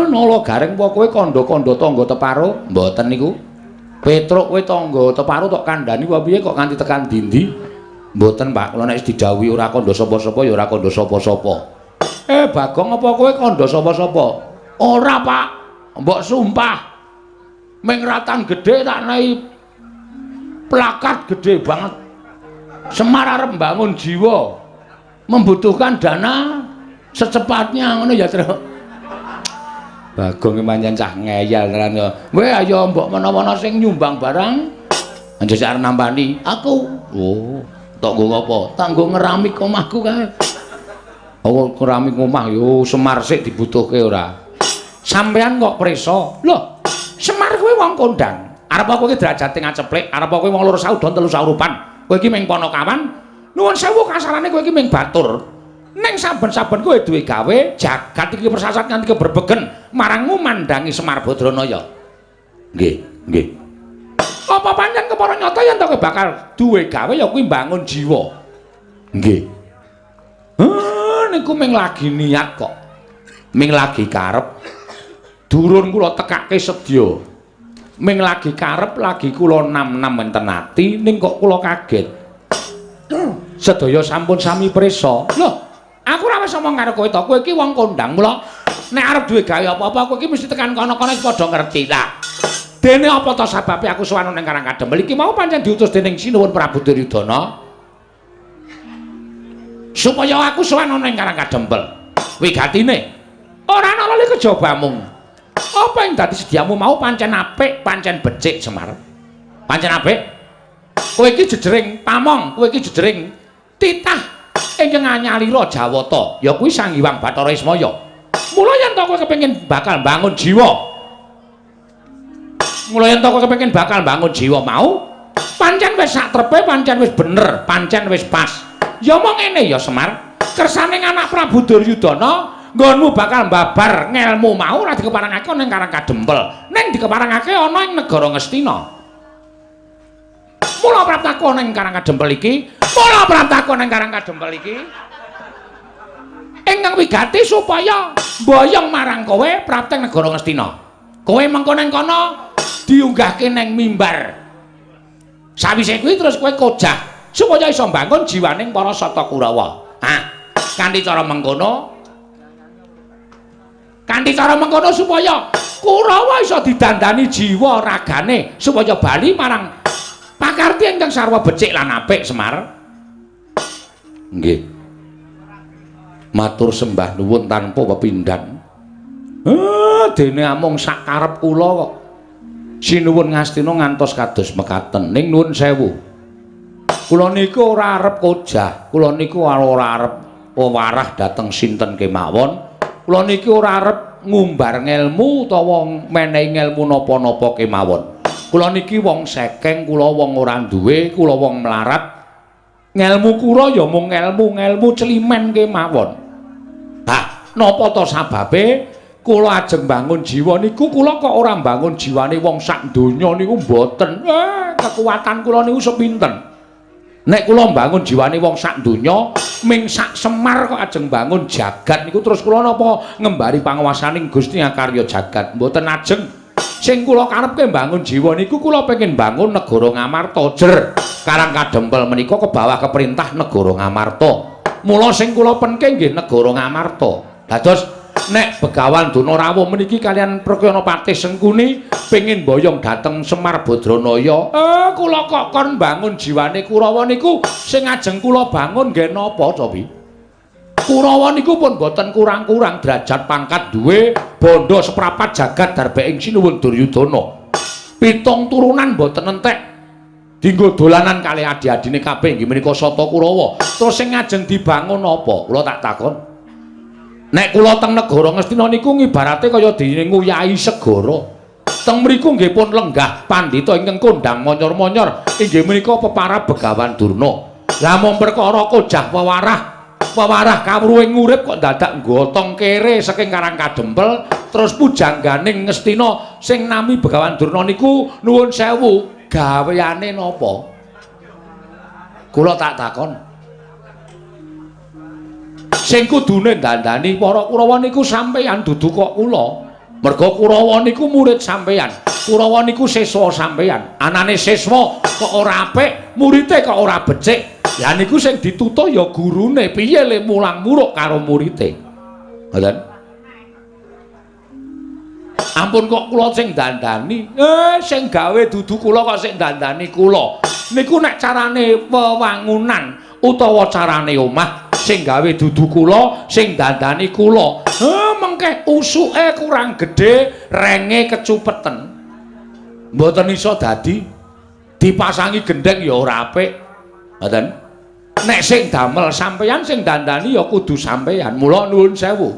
Nala Gareng apa kowe kandha-kandha tangga teparo? Mboten niku. Petruk kowe tangga teparo tok kandhani apa piye kok nganti tekan dindi? Mboten, Pak, kula nek didhawuhi ora kandha sapa-sapa ya ora kandha sapa-sapa. Bagong apa kowe kandha sapa-sapa? Ora, Pak. Mbok sumpah. Ming ratan gedhe tak nehi plakat gedhe banget. Semar arep mbangun jiwa. Membutuhkan dana secepatnya ngono ya, Truk. Bagong iki pancen cah ngeyel tenan ya. Weh ayo mbok menawa sing nyumbang barang anjir arep nampani aku. Oh, tok nggo ngopo? Tak nggo ngeramik omahku kae. Oh, keramik omah yo Semar sik dibutuhke ora. Sampeyan kok prisa? Loh, Semar kuwi wong kondang. Arep kowe iki derajate ngaceplik, arep kowe wong loro saudon telu saurupan. Kowe iki ming ponokawan. Nuwun sewu kasarane kowe iki ming batur. Ning saben-saben kowe duwe gawe, jagat iki persasat nganti keberbegen marangmu mandangi Semar Badranaya. Nggih, nggih. Apa pancen kepara nyata yen to kowe bakal duwe gawe ya kuwi mbangun jiwa? Nggih. Heh, niku ming lagi niat kok. Ming lagi karep. Durun kula tekake sedya. Ming lagi karep lagi kula nam-nam enten ati ning kok kula kaget. Sedaya sampun sami prisa. Loh, aku ora wis omong karo kowe to, kowe iki wong kondang, mula nek arep duwe gawe apa-apa kowe iki mesti tekan kono-kono padha ngerti lah. Dene apa to sababe aku sowan ning Karang Kadempel iki mau pancen diutus dening Sinuwun Prabu Duryudana supaya aku sowan ning Karang Kadempel. Wigatine ora ana lali kejaba mung apa yang dadi sediamu mau pancen apik, pancen becik, Semar. Pancen apik. Kowe iki jejering pamong, kowe iki jejering titah ingkang anyalira Jawata, ya kuwi Sang Hyang Bathara Ismaya. Mula yen to kowe kepengin bakal bangun jiwa. Mula yen to kowe kepengin bakal bangun jiwa mau, pancen wis sak trepe, pancen wis bener, pancen wis pas. Ya mong ngene ya, Semar, kersane anak Prabu Duryudana nggonmu bakal babar ngelmu mau ora dikeparangake ana ing Karang Kadempel, ning dikeparangake ana ing negara Ngastina. Mula praptaku ana ing Karang Kadempel iki, mula praptaku ana ing Karang Kadempel iki ingkang wigati supaya mboyong marang kowe prapteng negara Ngastina. Kowe mengko ning kono diunggahke ning mimbar. Sawise kuwi terus kowe kojah supaya iso mbangun jiwaning para Sata Kurawa. Ah, kanthi cara mengkono supaya Kurawa iso didandani jiwa ragane supaya bali marang pakarti ingkang sarwa becik lan apik, Semar. Nggih. Matur sembah nuwun tanpa pepindhan. Dene amung sak karep kula kok. Sinuwun Ngastina ngantos kados mekaten. Ning nuwun sewu. Kula niku ora arep kojah, kula niku ora arep wewarah dhateng sinten kemawon. Kula niki ora arep ngumbar ngelmu utawa menehi ngelmu napa-napa kemawon. Kula niki wong sekeng, kula wong ora duwe, kula wong melarat. Ngelmu kula ya mung ngelmu-ngelmu celimen kemawon. Hah, napa to sababe kula ajeng bangun jiwa niku kula kok ora bangun jiwane wong sak donya niku mboten. Kekuatan kula niku sepinten. Nek kula mbangun jiwane wong sak donya, ming sak Semar kok ajeng bangun jagat niku terus kula napa ngembari panguwasaning Gusti Akarya jagat? Mboten ajeng. Sing kula karepke mbangun jiwa niku kula pengin bangun negara Ngamarta jer. Karang Kadempel menika kebawah keperintah negara Ngamarta. Mula sing kula penke nggih negara Ngamarta. Dados nek Begawan Duna rawuh meniki kalian Prakyana Patih Sengkuni pengin boyong dhateng Semar Badranaya. Kula kok kon bangun jiwane Kurawa niku sing ajeng kula bangun nggih napa cobi? Kurawa niku pun boten kurang-kurang derajat pangkat duwe bondo seprapat jagat darbe ing Sinuwun Duryudana. Pitung turunan boten entek dinggo dolanan kalih adi-adine kabeh inggih menika Sata Kurawa. Terus sing ajeng dibangun apa? Kula tak takon. Nek kula teng negara Ngastina niku ngibarate kaya dene nguyahi segara. Teng mriku nggih pun lenggah pandhita ingkang kondhang monyor-monyor inggih menika peparab Begawan Durna. Lah mung perkara kojah wewarah, wewarah kawruhing urip kok dadak gotong kere saking Karang Kadempel terus pujangganing Ngastina sing nami Begawan Durna niku nuwun sewu gaweane napa? Kula tak takon. Sing kudune dandani para Kurawa niku sampeyan dudu kok kula. Merga Kurawa niku murid sampeyan. Kurawa niku siswa sampeyan. Anane siswa kok ora apik, murite kok ora becik. Lah niku sing ditutuh ya gurune, piye le mulang muruk karo murite. Ngoten. Ampun kok kula sing dandani. Sing gawe dudu kula kok sing dandani kula. Niku nek carane wewangunan utawa carane omah sing gawe dudu kula, sing dandani kula. Mengke usuke kurang gedhe, renge kecupeten. Mboten iso dadi dipasangi gendheng ya ora apik. Ngoten. Nek sing damel sampeyan, sing dandani ya kudu sampeyan. Mula nuwun sewu.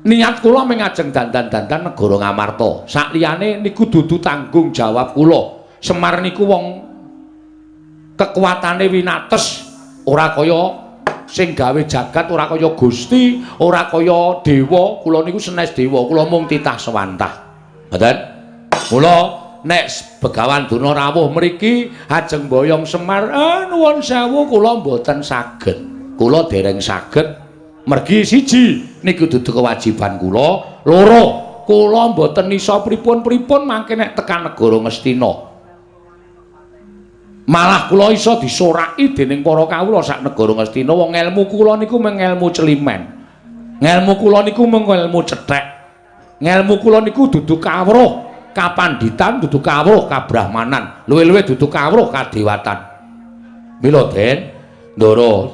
Niat kula mung ajeng dandan-dandan negara Ngamarta. Sakliyane niku dudu tanggung jawab kula. Semar niku wong kekuatane winates, ora kaya sing gawe jagat, ora kaya Gusti, ora kaya dewa. Kula niku senes dewa, kula mung titah sewantah. Ngoten. Mula nek Begawan Durna rawuh mriki ajeng boyong Semar, nuwun sewu kula mboten saged. Kula dereng saged. Mergi siji niku dudu kewajiban kula, loro kula mboten iso pripun-pripun mangke nek tekan negara Ngastina. Malah kula iso disoraki dening para kawula sak negara Ngastina. Wong ngelmu kula niku mung ngelmu celimen. Ngelmu kula niku mung ngelmu cethek. Ngelmu kula niku dudu kawruh kapanditan, dudu kawruh kabrahmanan, luwih-luwih dudu kawruh kadewatan. Mila Den, Ndara,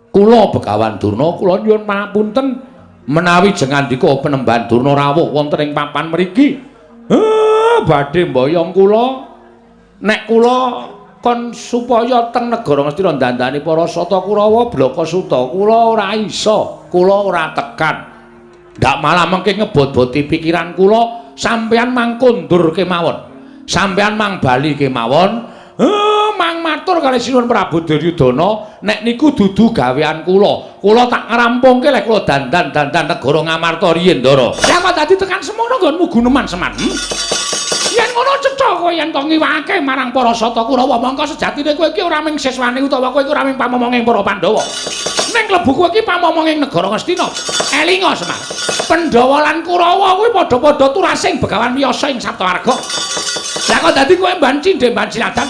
kula Begawan Durna kula nyuwun pangapunten menawi jengandika Penemban Durna rawuh wonten ing papan mriki. Badhe mboyong kula. Nek kula kon supaya teng negara Ngastina dandani para Sata Kurawa blaka suta, kula ora iso, kula ora tekan. Ndak malah mengke ngebot-boti pikiran kula, sampeyan mang kondur kemawon. Sampeyan mang bali kemawon. Mang matur kali Sinuwun Prabu Duryudana, nek niku dudu gawean kula. Kula tak ngrampungke lek kula dandan-dandan negara Ngamarta riyin, Ndara. Lah kok dadi tekan semono nggonmu guneman Semar? Yen ngono cetha kowe yen to ngiwake marang para Sata Kurawa, mongko sejatine kowe iki ora mung siswane utawa kowe iki ora mung pamomonging para Pandhawa. Ning klebu kowe iki pamomonging negara Ngastina. Elinga Semar. Pandhawa lan Kurawa kuwi padha-padha turasing Begawan Wiyasa ing Saptawarga. Lah kok dadi kowe mban cindhe mban siladan?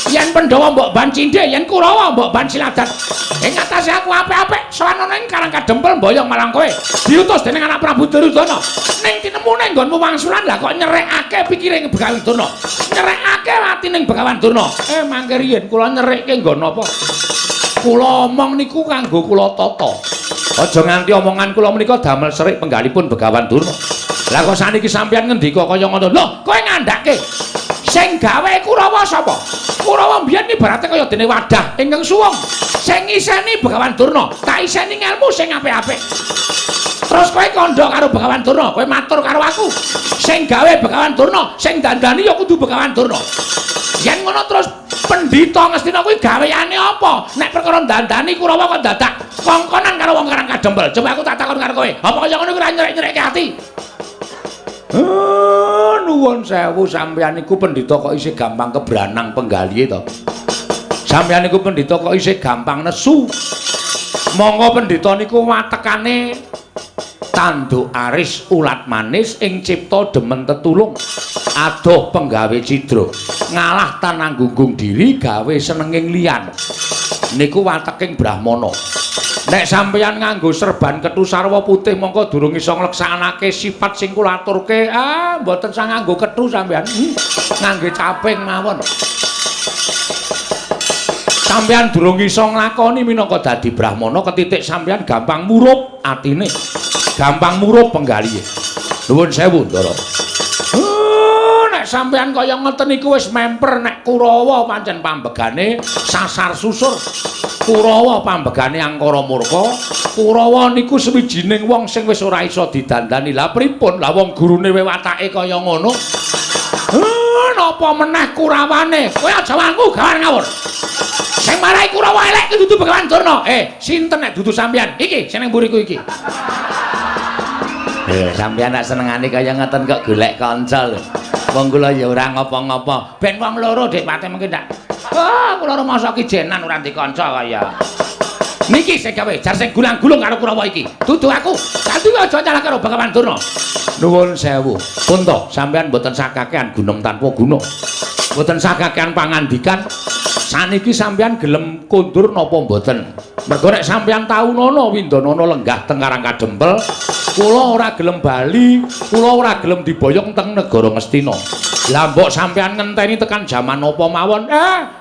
Yen Pandhawa mbok ban cindhe, yen Kurawa mbok ban siladan. Ing atase aku apik-apik sowan ana ing Karang Kadempel mboyong marang kowe. Diutus dening anak Prabu Duryudana. Ning tinemune nggonmu wangsulan, lah kok nyerekake pikire Begawan Durna. Nyerekake atining Begawan Durna. Mangke riyin kula nyerekke nggon apa? Kula omong niku kanggo kula tata. Aja nganti omongan kula menika damel serik penggalipun Begawan Durna. Lah kok saniki sampeyan ngendika kaya ngono? Lho, kowe ngandhake. Sing gawe Kurawa sapa? Kurawa mbiyen ibarate kaya dene wadah ingkang suwung. Sing ngiseni Begawan Durna, tak iseni ngelmu sing apik-apik. Terus kowe kandha karo Begawan Durna, kowe matur karo aku. Sing gawe Begawan Durna, sing dandani ya kudu Begawan Durna. Yen ngono terus pendhita Ngastina kuwi gaweane apa? Nek perkara dandani Kurawa kok dadak kongkonan karo wong Karang Kadempel. Coba aku tak takon karo kowe. Apa kaya ngono kuwi ora nyerek-nyerekke ati? Nuwun sewu, sampeyan niku pendhita kok isih gampang kebranang penggalihe to. Sampeyan niku pendhita kok isih gampang nesu. Monggo pendhita niku watekane tanduk aris ulat manis ing cipta demen tetulung. Adoh penggawe cidra. Ngalah tanang gunggung diri gawe senenging liyan. Niku wateking brahmana. Nek sampeyan nganggo serban kethu sarwa putih mongko durung iso ngleksanake sifat sing kula aturke. Ah, mboten sang nganggo kethu sampeyan. Ngangge caping mawon. Sampeyan durung iso nglakoni minangka dadi brahmana ketitik sampeyan gampang murup atine. Gampang murup penggalihe. Nuwun sewu, Ndara. Nek sampeyan kaya ngoten niku wis memper nek Kurawa pancen pambegane sasar susur. Kurawa pambegane angkara murka. Kurawa niku sewijining wong sing wis ora iso didandani. Lah pripun? Lah wong gurune watake kaya ngono. Napa meneh Kurawane? Kowe aja wangku gawan ngawur. Sing marai Kurawa elek ki dudu Begawan Durna. Sinten nek dudu sampeyan? Iki sing nang mburiku iki. Sampeyan nek senengane kaya ngoten kok golek kanca lho. Wong kula ya ora ngopo-ngopo. Ben wong loro Dik Pate mungkin ndak. Ah, kula rumangsa ki jenan ora ndek kanca kaya. Niki sing gawe jar sing gulang-gulung karo Kurawa iki. Dudu aku. Dadi aja nyalah karo Begawan Durna. Nuwun sewu. Pun to, sampeyan mboten sakakean gunem tanpa guna. Mboten sakakean pangandikan. Saniki sampeyan gelem kondur napa mboten? Mergo nek sampeyan taunono Windanana lenggah teng Karang Kadempel, kula ora gelem bali, kula ora gelem diboyong teng negara Ngastina. Lah mbok sampeyan ngenteni tekan jaman napa mawon,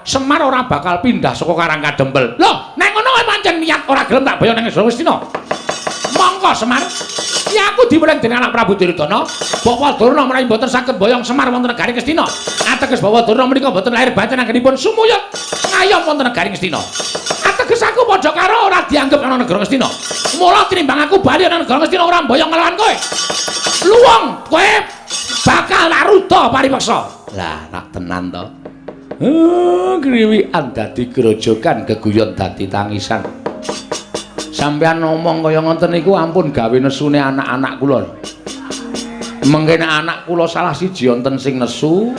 Semar ora bakal pindah saka Karang Kadempel. Lho, nek ngono kowe pancen niat ora gelem tak boyong nang negara Ngastina. Monggo Semar. Ya aku diweling dening anak Prabu Duryudana, Bapak Durna menawi mboten saged boyong Semar wonten negari Ngastina. Ateges Bapak Durna menika mboten lahir batin anggenipun sumuyut ngayom wonten negari Ngastina. Ateges aku padha karo ora dianggep ana negara Ngastina. Mula tinimbang aku bali ana negara Ngastina ora mboyong nglawan kowe. Luwung kowe bakal naruda paripeksa. Lah, rak tenan to. Kriwikan dadi grojogan, geguyon dadi tangisan. Sampeyan ngomong kaya ngoten niku ampun gawe nesune anak-anak kula. Mengke nek anak kula salah siji wonten sing nesu,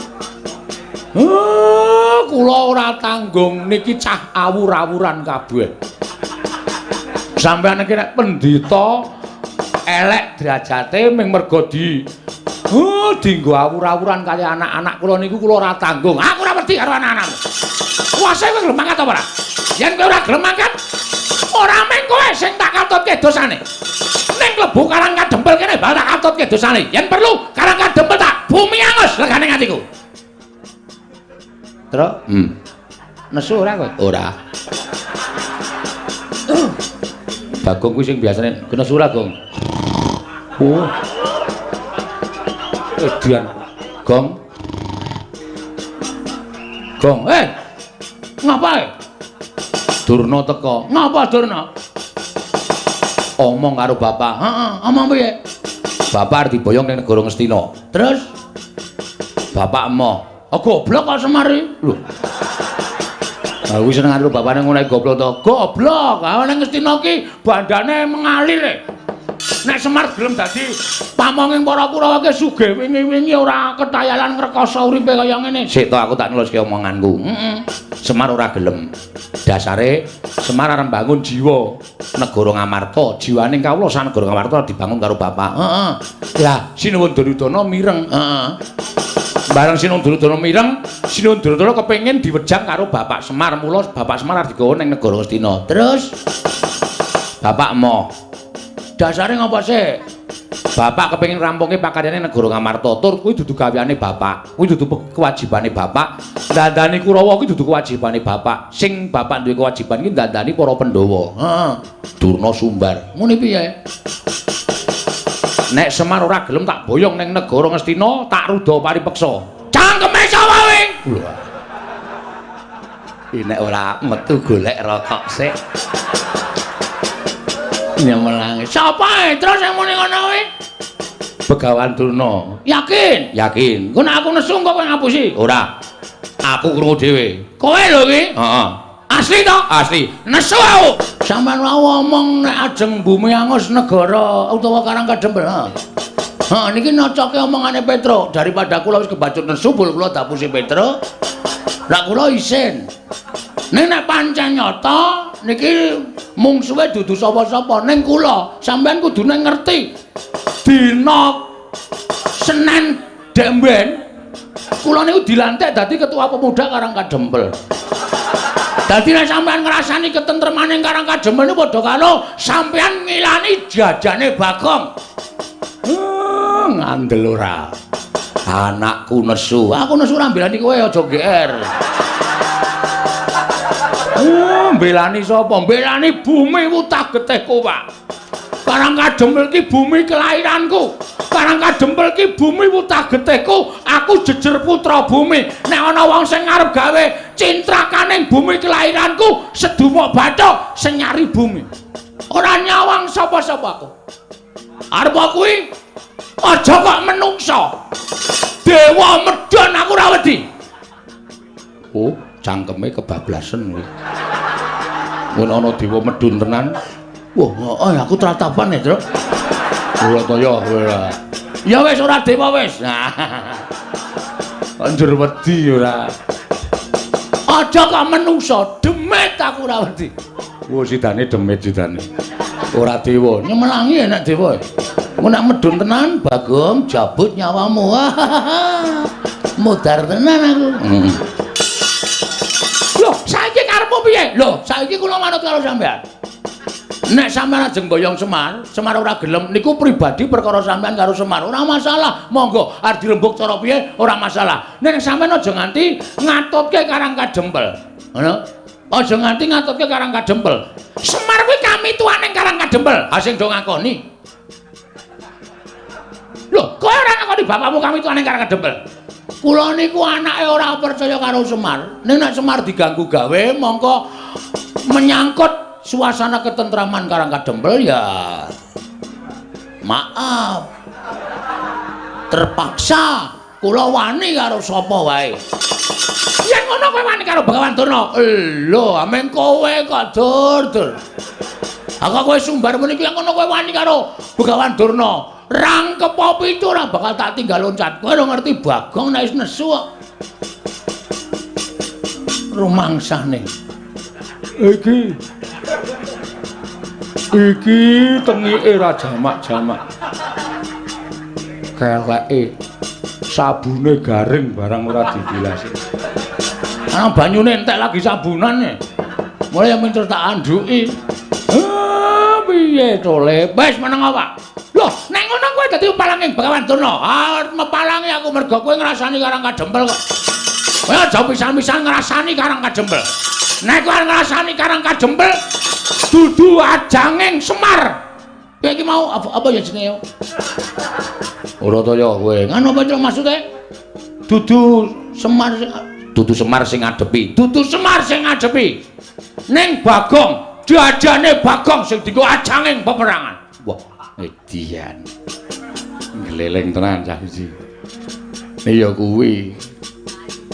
kula ora tanggung niki cah awur-awuran kabeh. Sampeyan iki nek pendhita elek derajate ming mergo di dinggo awur-awuran kali anak-anak kula niku kula ora tanggung. Aku ora wedi karo anak-anakmu. Kuwase kowe gelem mangkat apa ora? Yen kowe ora gelem mangkat, ora mung kowe sing tak katutke dosane. Ning klebu Karang Kadempel kene bakal tak katutke dosane. Yen perlu Karang Kadempel tak bumi angus legane atiku. Truk, Nesu ora kowe? Ora. Bagong kuwi sing biasane nesu ora, Gong? Oh. Edian. Gong. Gong, Ngapa? Durna teko. Ngapa Durna? Omong karo bapak. Heeh, omong piye? Bapak arep diboyong ning negara Ngastina. Terus bapak emoh. Oh, goblok kok Semar iki. Lho. Aku seneng karo bapakne ngono goblok to. Goblok. Ha ning Ngastina ki bandane mengalir e. Nek Semar gelem dadi pamonging para Kurawa ki sugih wingi-wingi ora ketayalan ngrekoso uripe kaya ngene. Sik to aku tak neluske omonganku. Heeh. Semar ora gelem. Dasare Semar arep mbangun jiwa negara Ngamarta, jiwane kawula sak negara Ngamarta dibangun karo bapak. Heeh. Lah Sinuwun Duryudana mireng. Heeh. Bareng Sinuwun Duryudana mireng, Sinuwun Duryudana kepengin diwejang karo Bapak Semar, mula Bapak Semar arep digawa ning negara Ngastina. Terus Bapak emoh. Dasare ngapa sih? Bapak kepengin rampungke pakaryane negara Ngamarta, tur kuwi dudu gaweane bapak, kuwi dudu kewajibane bapak. Dandani Kurawa kuwi dudu kewajibane bapak. Sing bapak duwe kewajiban ki dandani para Pandhawa. Heeh. Durna sumbar. Muni piye? Nek Semar ora gelem tak boyong ning negara Ngastina, tak ruda paripeksa. Cangkeme sapa kowe? Lho. Nek ora metu golek rokok sik. Nyemelangi. Sapa terus sing muni ngono kuwi? Begawan Durna. Yakin? Yakin. Engko nek aku nesu kok kowe ngapusi? Ora. Aku krungu dhewe. Kowe lho iki? Heeh. Asli to? Asli. Nesu aku. Sampeyan wau omong nek ajeng bumi angus negara utawa Karang Kadempel. Heeh, niki nocoke omongane Petro. Daripada kula wis kebacut nesu bul kula dapusi Petro. Lah kula isin. Ning nek pancen nyata niki mungsuhe dudu sapa-sapa ning kula, sampeyan kudune ngerti. Dina Senin demben kula niku dilantik dadi ketua pemuda Karang Kadempel. Dadi nek sampeyan ngrasani ketentremane Karang Kadempel niku padha karo sampeyan ngilani jajane Bagong. Ngandel ora. Anakku nesu. Aku nesu ora mbelani kowe aja GR. Mbelani sapa? Mbelani bumi wutah getihku, Pak. Karang Kadempel ki bumi kelahiranku. Karang Kadempel ki bumi wutah getihku. Aku jejer putra bumi. Nek ana wong sing arep gawe cintrakaning bumi kelahiranku, sedumuk bathuk sing nyari bumi. Ora nyawang sapa-sapa aku. Arep kuwi aja kok menungsa. Dewa medhon aku ora wedi. Oh, Cangkeme kebablasen kuwi. Mun ana dewa medun tenan. Wah, heeh aku tratapan ya, Truk. Ora ta ya kowe ora. Ya wis ora dewa wis. Kok njur wedi ora. Aja kok menungso, demit aku ora wedi. Wah, sidane demit sidane. Ora dewa. Nyemelangi nek dewa. Mun nek medun tenan, Bagong jabut nyawamu. Modar tenan aku. Loh, saiki karepmu piye? Loh, saiki kula manut karo sampean. Nek sampean ajeng boyong Semar, Semar ora gelem niku pribadi perkara sampean karo Semar, ora masalah. Monggo arep dirembug cara piye ora masalah. Nek sampean aja nganti ngatutke Karang Kadempel. Ngono? Aja nganti ngatutke Karang Kadempel. Semar kuwi kamituane Karang Kadempel. Ha sing do ngakoni. Loh, kowe ora ngakoni bapakmu kamituane Karang Kadempel? Kula niku anake ora percaya karo Semar. Ning nek Semar diganggu gawe mongko menyangkut suasana ketentraman Karang Kadempel ya maaf, terpaksa kula wani karo sapa wae. Yen ngono kowe wani karo Begawan Durna? Lho, ameng kowe kok dur-dur. Aku kowe sumbar muni iki ngono kowe wani karo Begawan Durna. Rangkep pitu ora bakal tak tinggal loncat. Kowe ora ngerti Bagong nek wis nesu kok. Rumangsane. Iki tengike ra jamak-jamak. Keleke sabune garing barang ora dibilasi. Ana banyune entek lagi sabunane. Mulai mincer tak andhuki. Ah, piye to, Le? Wis meneng awak. Loh, nek ngono kowe dadi palanging Begawan Durna. Ah, mepalangi aku mergo kowe ngrasani Karang Kadempel kok. Kowe aja pisan-pisan ngrasani Karang Kadempel. Nek kowe ngrasani Karang Kadempel dudu ajanging Semar. Kowe iki mau apa ya jenenge? Ora ta ya kowe. Ngono apa to maksude? Dudu Semar, dudu Semar sing ngadepi. Dudu Semar sing ngadepi. Ning Bagong, jajane Bagong sing dienggo ajanging peperangan. Wah, edian. Ngleleng tenan cah iki. Iya kuwi.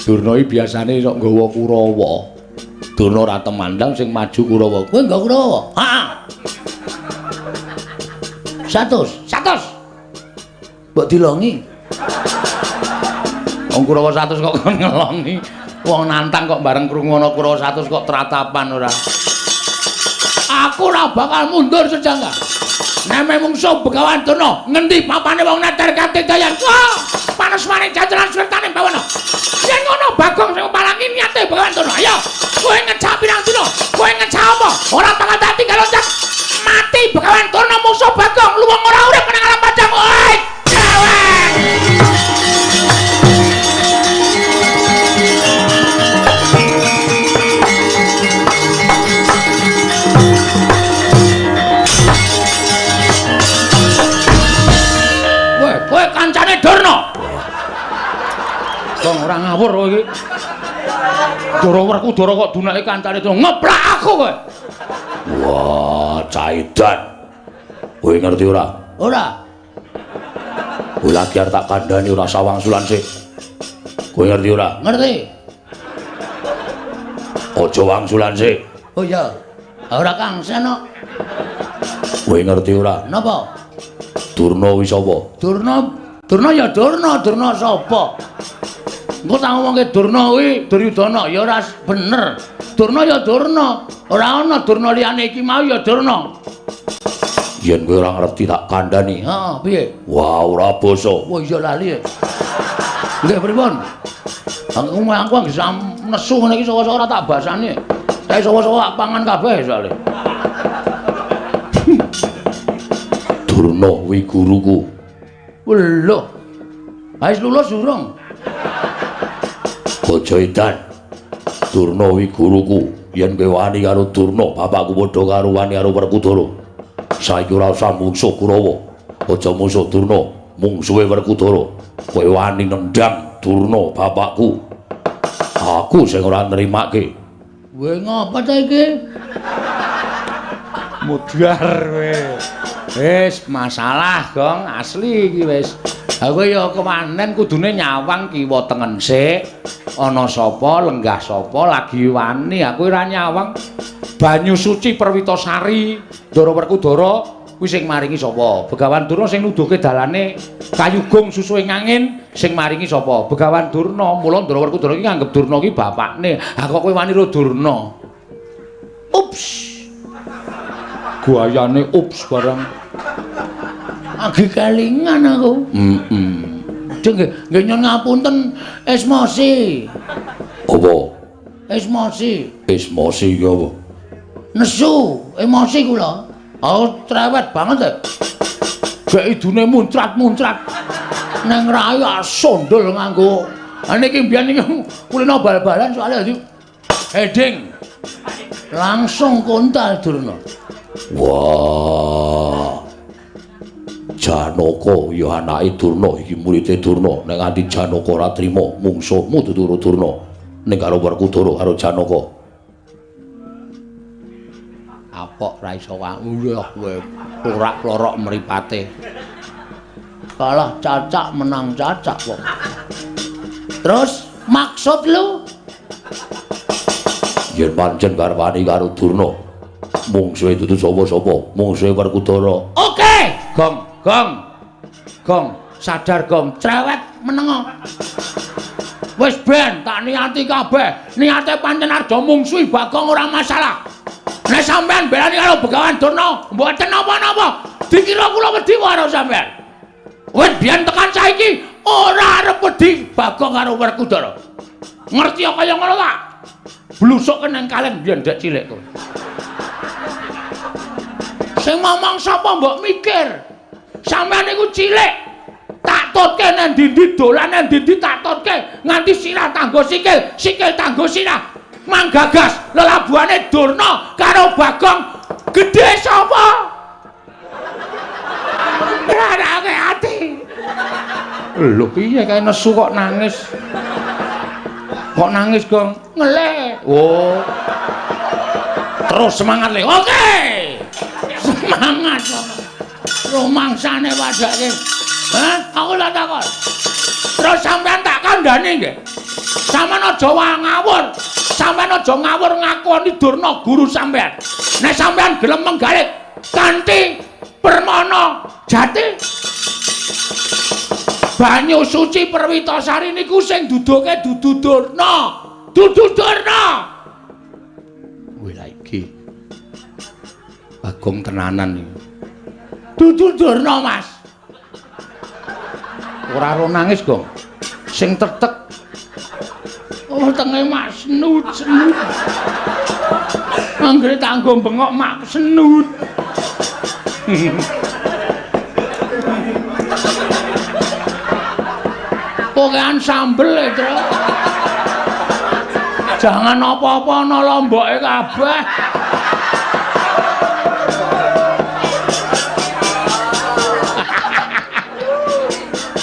Durna iki biasane sok nggawa Kurawa. Durna ora temandang sing maju Kurawa. Kowe nggawa Kurawa? Heeh. 100, 100. Mbok dilongi. Wong Kurawa 100 kok kon ngelongi. Wong nantang kok bareng krungu ana Kurawa 100 kok tratapan ora. Aku ora bakal mundur sejangka. Neme mungsuh Begawan Durna, ngendi papane wong neter katidayan? Panas maning jajaran swertane bawana. Yen ngono Bagong sing palangi niate Begawan Durna. Ayo, kowe ngejak pirang dina? Kowe ngejak apa? Ora bakal tak tinggal loncat. Mati Begawan Durna mungsuh Bagong, luwung ora urip nang alam padang. Oi, dewek. Kowe kancane Durna. Wong ora ngawur kowe iki. Ndara Werkudara kok dunake kancane Durna. Ngeplak aku kowe. Wah, caidan. Kowe ngerti ora? Ora. Kowe lagi arep tak kandhani ora sawangsulan sik. Kowe ngerti ora? Ngerti. Aja wangsulan sik. Oh iya. Ora kangsen kok. Kowe ngerti ora? Napa? Durna kuwi sapa? Durna, Durna ya Durna, Durna sapa? Engko tak ngomongke Durna kuwi Duryudana ya ora bener. Durna ya Durna, ora ana Durna liyane iki mau ya Durna. Yen kowe ora ngerti tak kandhani. Heeh, piye? Wah, ora basa. Wah, iya lali. Nggih pripun? Aku anggere nesu ngene iki saka-saka ora tak basani. Kae saka-saka tak pangan kabeh soalé. Durna kuwi guruku. Lho. Wis lulus urung? Aja edan. Durna kuwi guruku. Yen kowe wani karo Durna, bapakku padha karo wani karo Werkudara. Saiki ora usah mungsuh Kurawa. Aja mungsuh Durna, mungsuhe Werkudara. Kowe wani nendang Durna bapakku. Aku sing ora nrimake. Kowe ngapa ta iki? Mudhar kowe. Wis masalah, Gong, asli iki wis. Ha kowe ya kewanen kudune nyawang kiwa tengen sik. Ana sapa, lenggah sapa lagi wani, aku ora nyawang. Banyu suci Perwitasari, Ndara Werkudara kuwi sing maringi sapa? Begawan Durna sing nuduhke dalane kayugung susuhing angin sing maringi sapa? Begawan Durna. Mula Ndara Werkudara iki nganggep Durna ki bapakne. Ha kok kowe wani ro Durna? Ups. Guayane ups barang. Agi kelingan aku. Heeh. Nggih, nggih nyun ngapunten esmosi. Apa? Esmosi. Esmosi ki apa? Nesu, emosi kula. Oh, cerewet banget e. Gek idune muncrat-muncrat. Neng rai sondol nganggo. Ha niki mbiyen niki kulino bal-balan soalnya dadi heading. Langsung kontal Durna. Wah. Janaka ya anake Durna iki murite Durna. Nek nganti Janaka ora trima mungsuhmu dudu Durna. Ning karo Werkudara karo Janaka. Apok ra iso wah kowe porak-plorok mripate. Kalah cacak menang cacak kok. Terus maksud lu? Yen pancen garwane karo Durna, mungsuhe dudu sapa-sapa, mungsuhe Werkudara. Oke, Gong, gong. Gong, sadar gong, cerewet menengo. Wis ben tak niati kabeh. Niate pancen arep mungsuhi Bagong ora masalah. Nek sampean belani karo Begawan Durna, mboten napa-napa. Dikira kula wedi karo sampean. Wis biyen tekan saiki ora arep wedi Bagong karo Werkudara. Ngerti kaya ngono ta? Blusuk nang kaleng biyen ndek cilik kowe. Sing ngomong sapa mbok mikir? Sampean niku cilik. Tak tutke nang ndi-ndi dolan nang ndi-ndi tak tutke nganti sirah tanggo sikil, sikil tanggo sirah. Manggagas lelabuhane Durna karo Bagong gedhe sapa? Rarake ati. Lho piye kae nesu kok nangis? Kok nangis, Gong? Ngelih. Oh. Terus semangat le. Oke. Semangat. Rumangsane padake. Hah? Aku tak takon. Terus sampean tak kandhani nggih. Sampeyan aja ngawur. Sampeyan aja ngawur ngakoni Durna guru sampeyan. Nek sampeyan gelem menggalih kanthi permana jati banyu suci Perwitasari niku sing duduke dudu Durna. Dudu Durna. Wih lha iki. Bagong tenanan iki. Dudu Durna, Mas. Ora ro nangis, Gong. Sing tetek. Oh, tenge mak senut senut. Anggere tanggo bengok mak senut. Pokean sambel e, Tru. Jangan apa-apa ana lomboke kabeh.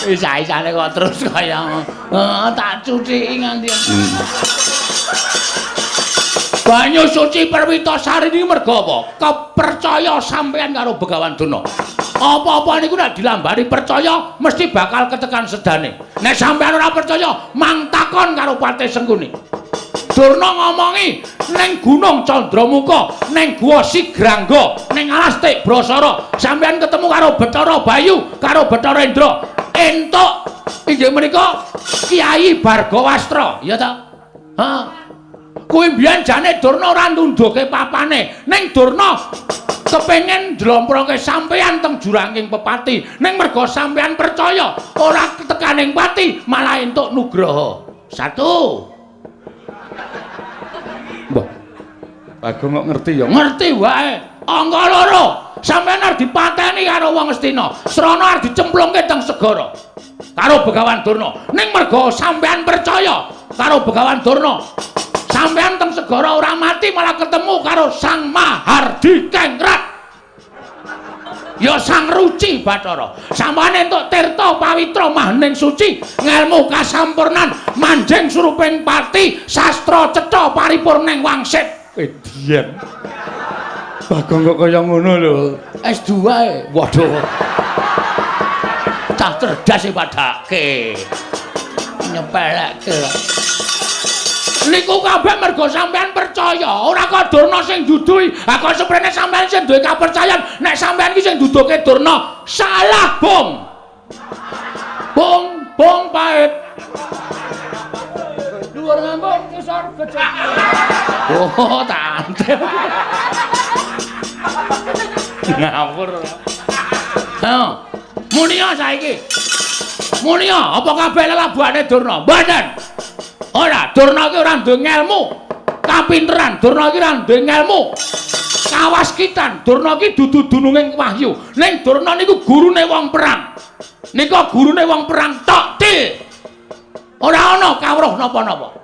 Isa-isane kok terus kaya tak cuciki nganti. Banyu suci Perwitasari niki merga apa? Kepercaya sampean karo Begawan Durna. Apa-apa niku nek dilambari percaya mesti bakal ketekan sedane. Nek sampean ora percaya, mang takon karo Patih Sengkuni. Durna ngomongi ning Gunung Candramuka, ning Guwa Sigrangga, ning Alas Tik Brasara, sampean ketemu karo Bathara Bayu, karo Bathara Indra. Entuk inggih menika Kyai Bargawastra, ya ta? Ha. Kuwi mbiyen jane Durna ora nundhuke papane, ning Durna kepengin njlomproke sampeyan teng juranging pepati, ning merga sampeyan percaya ora tekaning pati malah entuk nugraha. Satu. Mbah. Bagong kok ngerti ya? Ngerti wae. Angka loro, sampeyan arep dipateni karo wong Astina. Srana arep dicemplungke teng segara karo Begawan Durna. Ning merga sampeyan percaya karo Begawan Durna, sampeyan teng segara ora mati malah ketemu karo Sang Mahardi Kengrat. Ya Sang Ruci Bathara. Sampeyan entuk tirta pawitra mahning suci, ngelmu kasampurnan, manjing suruping pati, sastra cetha paripurning wangsit. Edian. Bagong kok kaya ngono lho. S2 e. Waduh. Bocah cerdas e padake. Nyepelekke. Niku kabeh mergo sampean percaya, ora kok Durna sing duduhi. Ha kok seprene sampean sing duwe kapercayan nek sampean iki sing duduhke Durna, salah, Bung. Bung, bung pahit. Dhuwur ngambung ngisor becik. Oh, tante. Ngawur. Ha. Munia saiki. Munia, apa kabeh lelabuhane Durna? Mboten. Ora, Durna iki ora duwe ngelmu. Kapinteran, Durna iki ora duwe ngelmu. Kawaskitan, Durna iki dudu dununging wahyu. Ning Durna niku gurune wong perang. Nika gurune wong perang tok til. Ora ana kawruh napa-napa.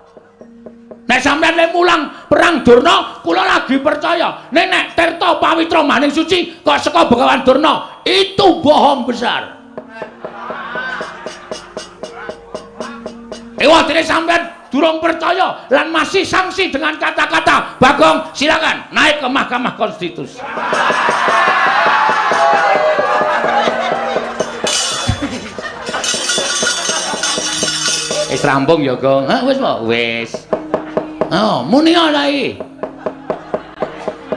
Nek sampeyan le mulang perang Durna, kula lagi percaya. Ning nek Tirta Pawitra Maning Suci kok saka Begawan Durna, itu bohong besar. Ewa dene sampeyan durung percaya lan masih sangsi dengan kata-kata Bagong, silakan naik ke Mahkamah Konstitusi. Wis rampung ya, Gong. Hah, wis po? Wis. Oh, muni ora iki.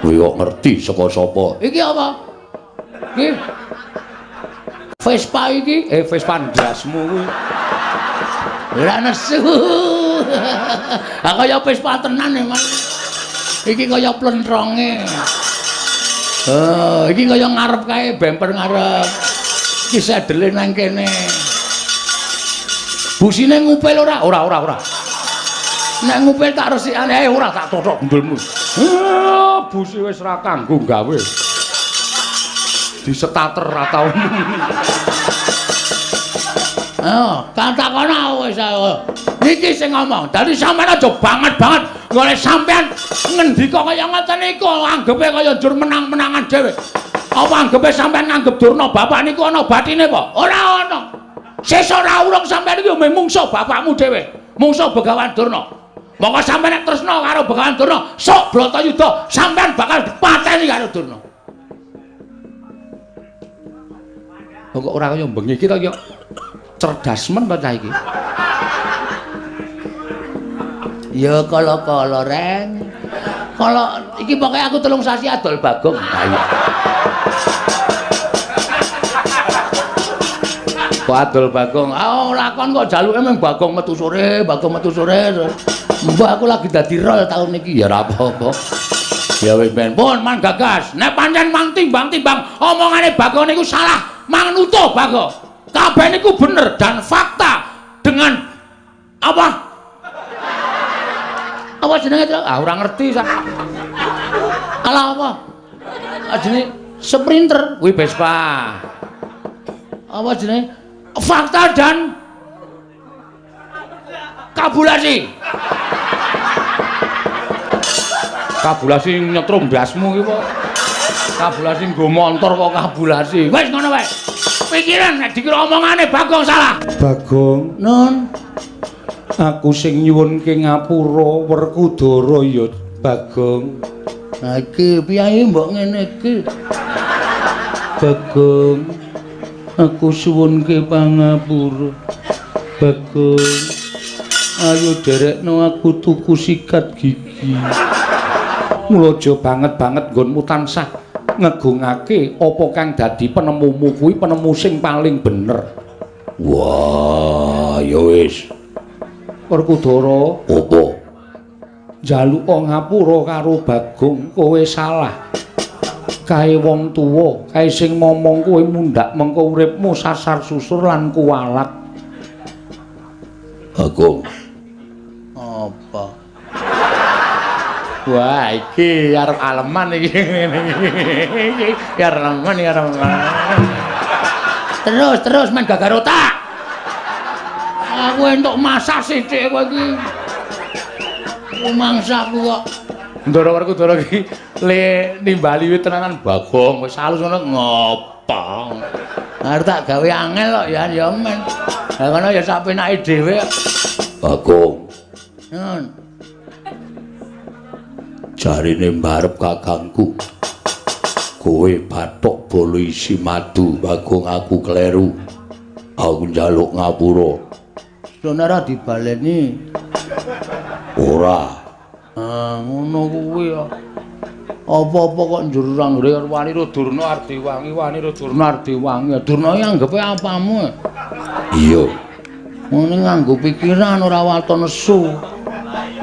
Kowe kok ngerti saka sapa? Iki apa? Iki Vespa iki, Vespa ndasmu kuwi. Ora nesu. Ha kaya Vespa tenan e, Mas. Iki kaya plentronge. Oh, iki kaya ngarep kae, bemper ngarep. Iki sedele nang kene. Busine ngupil ora? Ora, ora, ora. Nek ngupil tak resikane, ora tak tothok gendulmu. Busi wis ra kanggo gawe. Disetater ra tau. Oh, katakono wis ayo. Niki sing ngomong. Dadi sampean aja banget-banget golek sampean ngendika kaya ngoten niku anggepe kaya njur menang-menangan dhewe. Apa anggepe sampean nganggep Durna bapak niku ana batine apa? Ora ana. Sesuk ora urung sampean iki yo mungsuh bapakmu dhewe, mungsuh Begawan Durna. Monggo sampean nek tresna karo Begawan Durna, sok Bratayuda sampean bakal dipateni karo Durna. Kok ora kaya bengi iki to ya? Cerdas men to cah iki. Ya kala-kala reng. Kala iki pokoke aku 3 sasi adol Bagong. Ha iya. Kok adol Bagong? Ah ora kon kok jaluke mung Bagong metu sore, Bagong metu sore. Mbah aku lagi dadi rol taun iki ya ora apa-apa. Ya wis ben pun man gagas. Nek pancen mang timbang-timbang omongane Bagong niku salah, mang nutuh Bagong. Kabeh niku bener dan fakta dengan apa? Apa jenenge itu? Ah ora ngerti sak. Alah apa? Jenenge Sprinter kuwi Vespa. Apa jenenge? Fakta dan kabulasi. Kabulasi nyetrum ndasmu iki kok. Kabulasi nggo montor kok kabulasi. Wis ngono wae. Pikiran nek dikira omongane Bagong salah. Bagong, Nun, aku sing nyuwunke ngapura Werkudara ya Bagong. Nah iki piye mbok ngene iki? Bagong, aku suwunke pangapura. Bagong, ayo derekno aku tuku sikat gigi. Mula aja banget-banget nggonmu tansah ngegungake apa kang dadi penemumu kuwi penemu sing paling bener. Wah, ya wis. Werkudara, Apa? njaluk ngapura karo Bagong, kowe salah. Kae wong tuwa, kae sing momong kowe mundhak mengko uripmu sasar susur lan kuwalat. Bagong. Apa? Wah, iki arep aleman iki. Iki aleman, iki aleman. Terus, terus main gagar otak. Aku entuk masak sithik kowe iki. Rumangsaku kok. Ndara Werkudara iki le nimbali wit tenanan Bagong wis halus ngono ngopo. Arep tak gawe angel kok ya ya men. Lah ngono ya sak penake dhewe. Bagong. Nun. Jarine mbarep kakangku. Kowe bathok bolo isi madu, Bagong aku kleru. Aku njaluk ngapura. Durna ora dibaleni. Ora. Ah, ngono kuwi ya. Apa-apa kok njur anggere wani ro Durna arep diwangi, wani ro Durna arep diwangi. Durna iki anggepe apamu? Iya. Ngene nganggo pikiran ora waton nesu.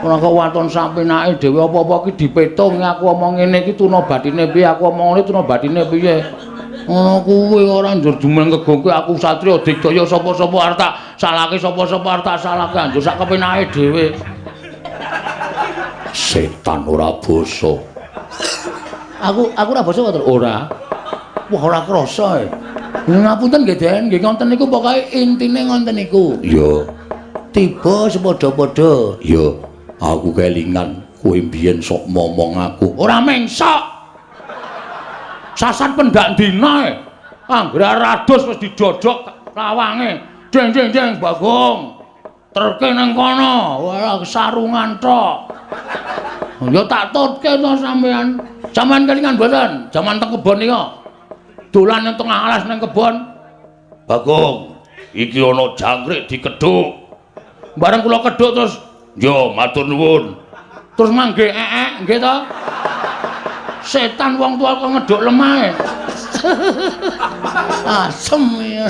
Ora kok waton sapenake dhewe apa-apa iki dipetung, aku omong ngene iki tuna batine piye, aku omong ngene tuna batine piye. Ngono kuwi ora njur jumeneng kegongke aku satriya digdaya sapa-sapa arep tak salahke, sapa-sapa arep tak salahke, anjur sak kepenake dhewe. Setan ora basa. Aku ora basa to? Ora. Wah, ora krasa e. Ngapunten nggih, Den, nggih ngoten niku pokoke intine ngoten niku. Iya. Tiba sepadha-padha. Iya. Aku kelingan kowe mbiyen sok momong aku. Ora mengsok. Sasan pendak dina e. Anggere rados wis didodok lawange. Deng deng deng Bagong. Terke nang kono, ora sarungan tok. Ya tak tutke to sampean. Sampean kelingan mboten? Jaman teng kebon nika. Dolan nang tengah alas nang kebon. Bagong, iki ana jangkrik dikedhuk. Bareng kula kedhuk terus, yo matur nuwun. Terus mangke ekek nggih to. Setan wong tua kok ngedhuk lemahe. Asem ya.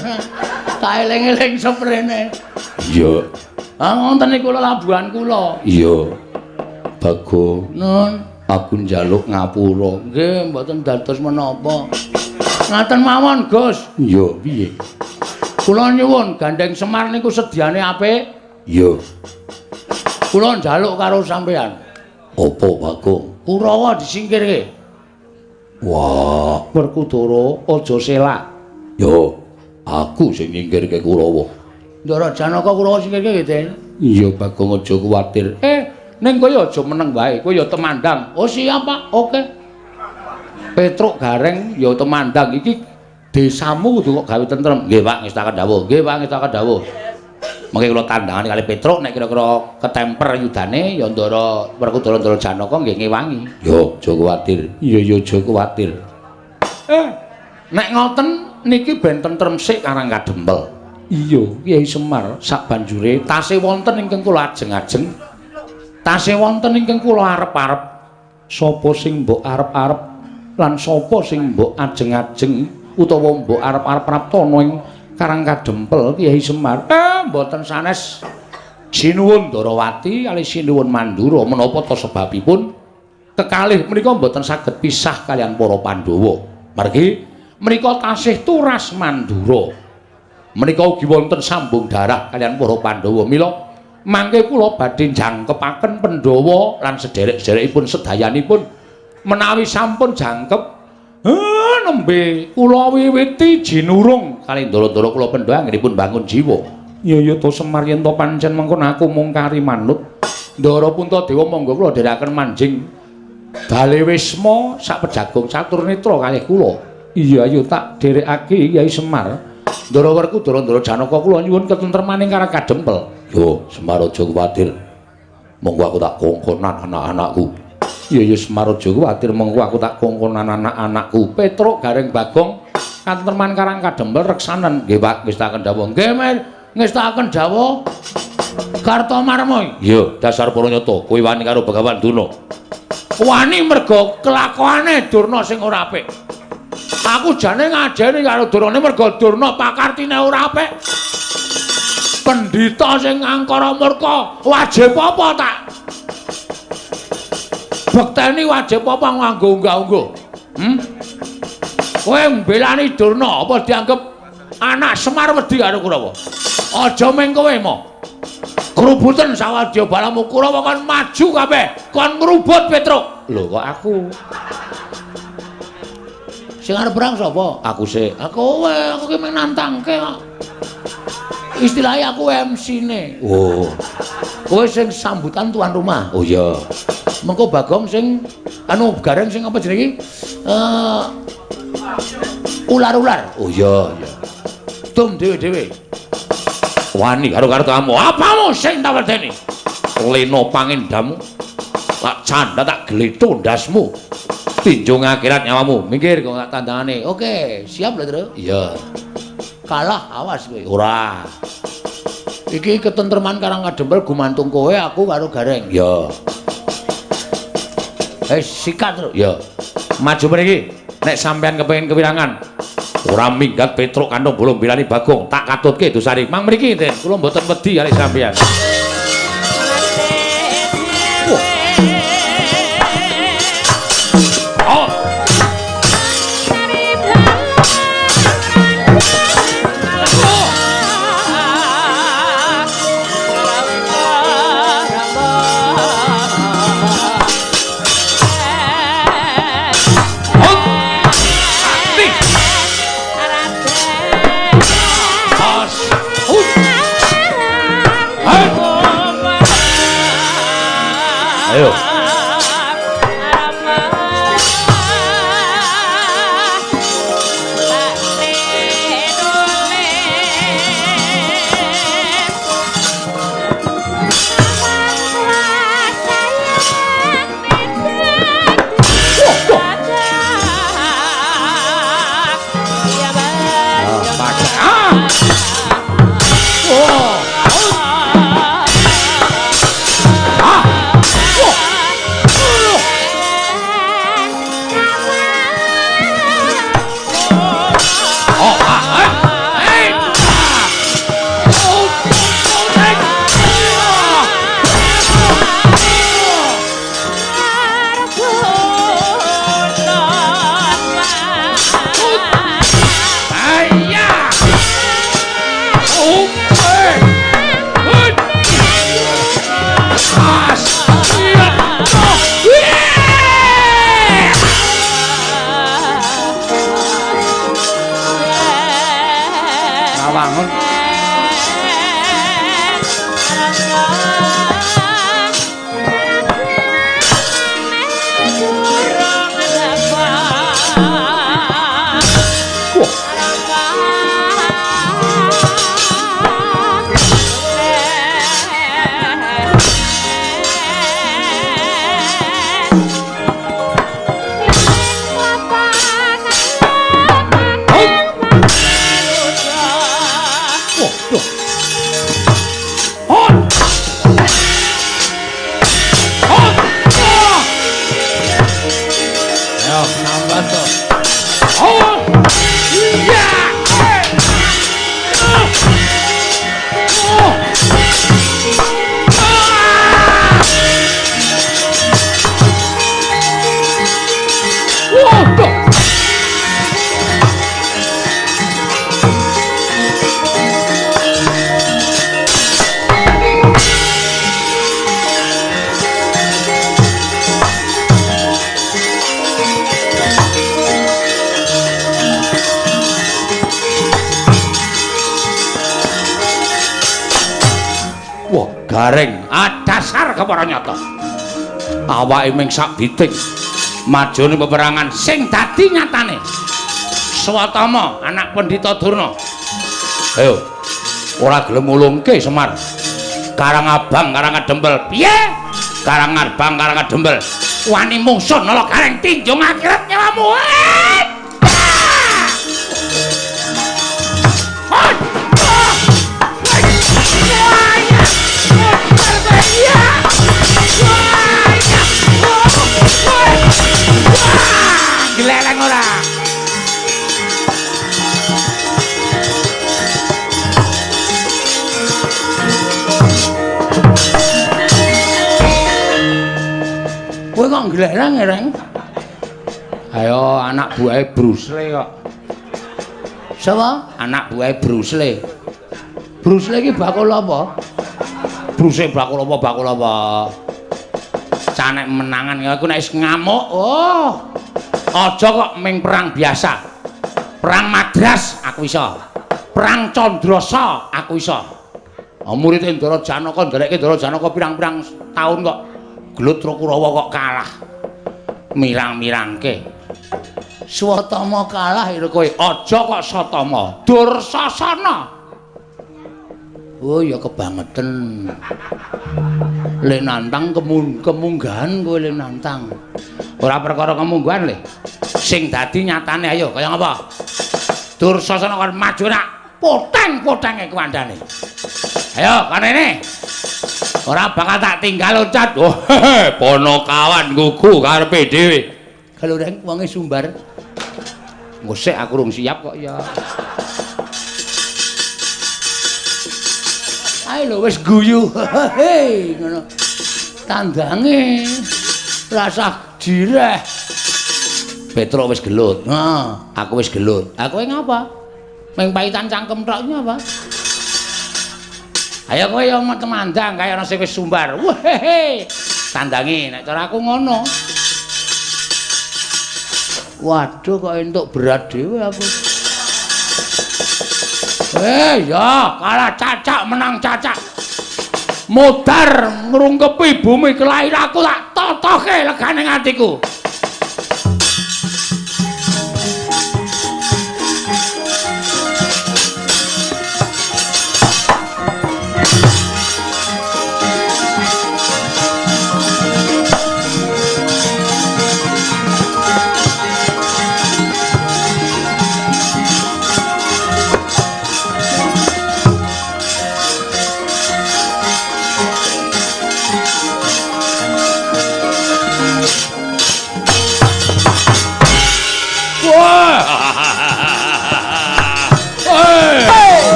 Tak eling-eling seprene. Iya. Ah ngoten niku labuhan kula. Iya. Bagong, nun, aku njaluk ngapura. Nggih, mboten dados menapa. Ngaten mawon, Gus. Iya, piye? Kula nyuwun gandeng Semar niku sediane apik. Iya. Kula njaluk karo sampean. Apa, Bagong? Kurawa disingkirke. Wah, Werkudara aja selak. Yo, aku sing nyingkirke Kurawa. Ndara Janaka Kurawa singkirke nggih, Den? Iya, Bagong aja kuwatir. Ning kowe aja meneng wae, kowe ya temandang. Oh, siap, Pak. Oke. Petruk Gareng ya temandang iki desamu kudu kok gawe tentrem. Nggih, Pak, ngestaken dawuh. Nggih, Pak, ngestaken dawuh. Mengke kula tandangane kali Petruk nek kira-kira ketemper yudane ya Ndara Werkudara Ndara Janaka nggih ngewangi. Yo, aja kuwatir. Iya, ya aja kuwatir. Nek ngoten niki ben tentrem sik Karang Kadempel. Iya, Kyai Semar sabanjure tasih wonten ingkang kula ajeng-ajeng. Tasih wonten ingkang kula arep-arep. Sapa sing mbok arep-arep lan sapa sing mbok ajeng-ajeng utawa mbok arep-arep praptana ing Karang Kadempel Kyai Semar? Mboten sanes. Sinuwun Ndarawati kalih Sinuwun Mandura menapa ta sebabipun kekalih menika mboten saged pisah kaliyan para Pandhawa. Margi menika tasih turas Mandura. Menika ugi wonten sambung darah kaliyan para Pandhawa. Mila mangke kula badhe jangkepaken Pandhawa lan sederek-sederekipun sedayanipun menawi sampun jangkep nembe kula wiwiti jinurung kali ndara-ndara kula Pandhawa anggenipun bangun jiwa. Iya ya to Semar yen to pancen mengkono aku mung kari manut. Ndara Puntadewa monggo kula dherekaken manjing Bale Wisma sak pejagung catur netra kalih kula. Iya ayo tak dherekake Kyai Semar. Ndara Werkudara Ndara Janaka kula nyuwun ketentremaning Karang Kadempel. Yo Semar aja kuwatir. Monggo aku tak kongkonan anak-anakku. Iya ya Semar aja kuwatir, mengko aku tak kongkonan anak-anakku. Petruk Gareng Bagong katentreman Karang Kadempel reksanen. Nggih Pak, ngestaken dawuh. Nggih, Mer, ngestaken dawuh. Kartomarma. Iya, dasar para nyata, kowe wani karo Begawan Durna. Wani mergo kelakuane Durna sing ora apik. Aku jane ngajeni karo Durna mergo Durna pakartine ora apik. Pendhita sing angkara murka, wajib apa tak bekteni wajib apa nganggo unggah-ungguh? Kowe mbelani Durna apa dianggep anak Semar wedi karo Kurawa? Aja mung kowe mo. Krubuten sawadya balamu Kurawa kon maju kabeh, kon ngrubut Petruk. Lho kok aku? Sing arep perang sapa? Aku sik. Kowe, aku ki mung nantangke kok. Istilahnya aku MC-ne. Oh. Kowe sing sambutan tuan rumah. Oh iya. Mengko Bagong sing anu Gareng sing apa jenenge iki? Ular-ular. Oh iya, iya. Dum dhewe-dhewe. Wani karo kartomu. Apamu sing tak wedeni? Lena pangendamu. Tak candha tak gletho ndasmu. Tinjung akhirat nyawamu. Minggir kok tak tandangane. Oke, siap lho, Tru. Iya. Kalah awas kowe. Ora. Iki ketentreman Karang Kadempel gumantung kowe aku karo Gareng. Ya. Sikat, Truk. Ya. Maju mriki. Nek sampean kepengin kewirangan, ora minggat Petruk kantung bolong bilani Bagong, tak katutke Dusari. Mang mriki, Den. Kula mboten wedi kali sampean. Oh. Ayo. Gareng, dasar kepara nyata. Awake ming sak biting majone peperangan sing dadi nyatane. Swatama anak Pendhita Durna. Ayo, ora gelem ngulungke Semar. Karang Abang, Karang Kadempel. Piye? Karang Abang, Karang Kadempel. Wani mungsuh Nala Gareng tinjung akhirat nyawamu. Gleleng ora. Kowe kok gleleng, Reng? Ayo anak buahe Bruce Lee kok. Sapa? Anak buahe Bruce Lee. Bruce Lee iki bakul apa? Bruce Lee bakul apa? Bakul apa? Canek menangan aku nek wis ngamuk, oh. Aja kok ming perang biasa. Perang Madras aku iso. Perang Candrasa aku iso. Murid Ndara Janaka nderekke Ndara Janaka pirang-pirang taun kok gelut karo Kurawa kok kalah. Mirang-mirangke. Swatama kalah ira kowe. Aja kok Satama. Dursasana. Oh ya kebangeten. Le nantang kemunggahan kowe le nantang. Ora perkara kemunggahan le. Sing dadi nyatane ayo kaya ngapa? Dursasana kon maju nak. Poteng-potenge kuandane. Ayo kanene. Ora bakal tak tinggal loncat. Oh, ponokawan gugu karepe dhewe. Kalureng wonge sumbar. Ngosek aku rung siap kok ya. Ayo lho wis guyu. Hei ngono. Tandange rasah jireh. Petruk wis gelut. Heeh, aku wis gelut. Aku ngapa? Meng paitan cangkem tok iki apa? Ayo kowe yo temandang kaya ana sing wis sumbar. Wehehe. Tandange nek cara aku ngono. Waduh kok entuk berat dhewe aku. Ya kalah cacak menang cacak. Modar ngrungkepi bumi kelahiranku tak totoke legane atiku.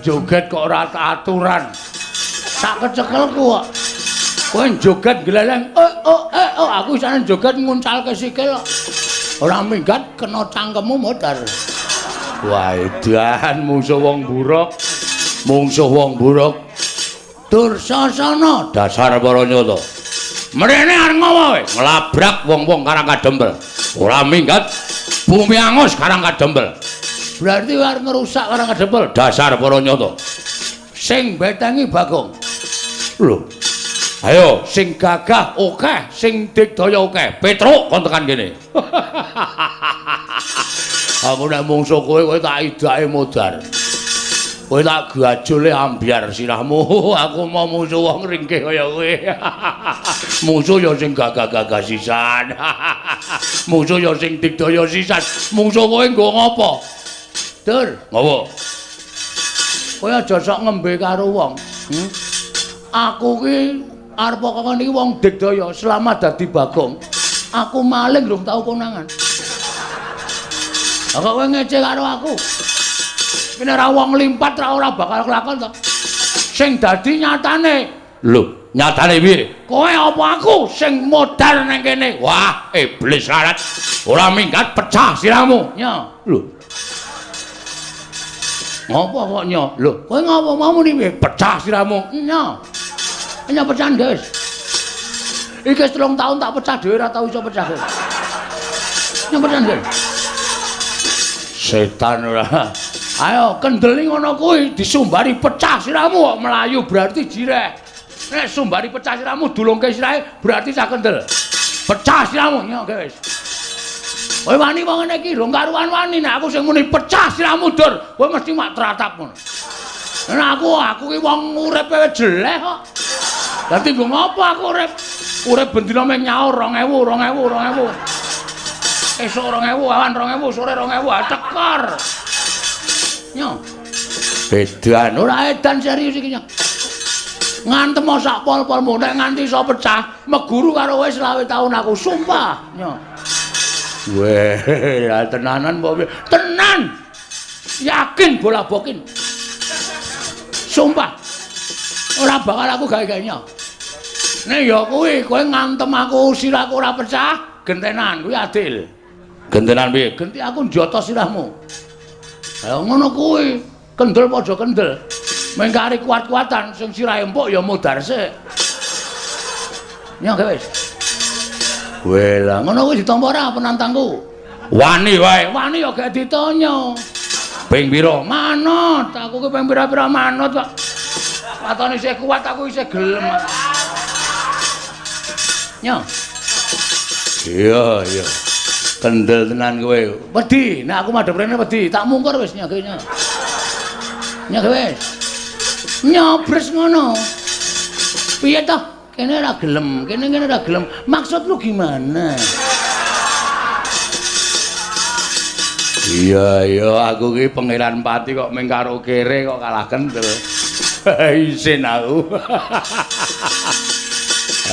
Joget kok ora aturan. Tak kecekelku kok. Kowe joget gleleng, oh oh aku isane joget nguncalke sikil kok. Ora minggat kena cangkemmu modar. Wah, edan mungsuh wong buruk. Mungsuh wong buruk. Dursasana dasar para nyata. Mrene arep ngopo kowe? Nglabrak wong-wong Karang Kadempel. Ora minggat bumi angus Karang Kadempel. Berarti arep ngrusak Karang Kadempel. Dasar para nyata. Sing betengi Bagong. Lho. Ayo sing gagah akeh, sing digdaya akeh. Petruk kon tekan kene. Aku nek mungsuh kowe, kowe tak idake modar. Kowe tak gajole ambyar sirahmu. Aku mau mungsuh wong ringkih kaya kowe. Mungsuh ya sing gagah-gagah sisan. Mungsuh ya sing digdaya sisan. Mungsuh kowe nggo ngopo? Dur, ngopo? Kowe aja sok ngembe karo wong. Aku ki arep kok niki wong digdaya selama dadi Bagong. Aku maling rung tau konangan. Lah kok kowe ngece karo aku? Kene ora wong limpat ra ora bakal kelakon to. Sing dadi nyatane. Lho, nyatane piye? Kowe apa aku sing modar nang kene? Wah, iblis larat. Ora minggat pecah sirahmu. Nya. Lho. Ngopo kok nya? Lho, kowe ngopo mau muni piye? Pecah sirahmu. Nya. Nya pecahan, guys. Iki 3 tahun tak pecah dhewe ora tau iso pecah. Nya pecahan, guys. Setan ora. Ayo kendeli ngono kuwi disumbari pecah sirahmu kok melayu berarti jireh. Nek sumbari pecah sirahmu dulungke sirahe berarti cah kendel. Pecah sirahmu nya, guys. Kowe wani wong ngene iki rong karuan wani nek aku sing muni pecah sirahmu dur, kowe mesti mak tratap ngono. Nek aku ki wong uripe jeleh kok. Dadi nggo ngopo aku urip? Urip bendina mung nyaur 2000, 2000, 2000. Esuk 2000, awan 2000, sore 2000, tekor. Nyo. Edan ora edan serius iki nyo. Ngantem sak pol-polmu nek nganti iso pecah, meguru karo kowe 25 taun aku sumpah. Nyo. Weh, tenanan apa piye? Tenan. Yakin bola bokin. Sumpah. Ora bakal aku gawe-gawe. Nek ya kuwi kowe ngantem aku sirahku ora pecah, gentenan kuwi adil. Gentenan piye? Genti aku njoto sirahmu. Ha ngono kuwi, kendel padha kendel. Mengkari kuat-kuatan sing sirahe empuk ya modar sik. Nya wis. Weh lah ngono kuwi ditampa ora penantangku? Wani wae. Wani ya gak ditanya. Ping pira? Manut, aku ki ping pira-pira manut kok. Watone isih kuat aku isih gelem. Nyo. Iya, iya. Kendel tenan kowe. Wedi, nek aku madhep rene wedi, tak mungkur wis nyage nya. Nyage wis. Nyobres ngono. Piye toh? Kene ora gelem, kene kene ora gelem. Maksud lu gimana? Iya, iya, aku ki Pangeran Pati kok mung karo kere kok kalah kendel. Isin aku.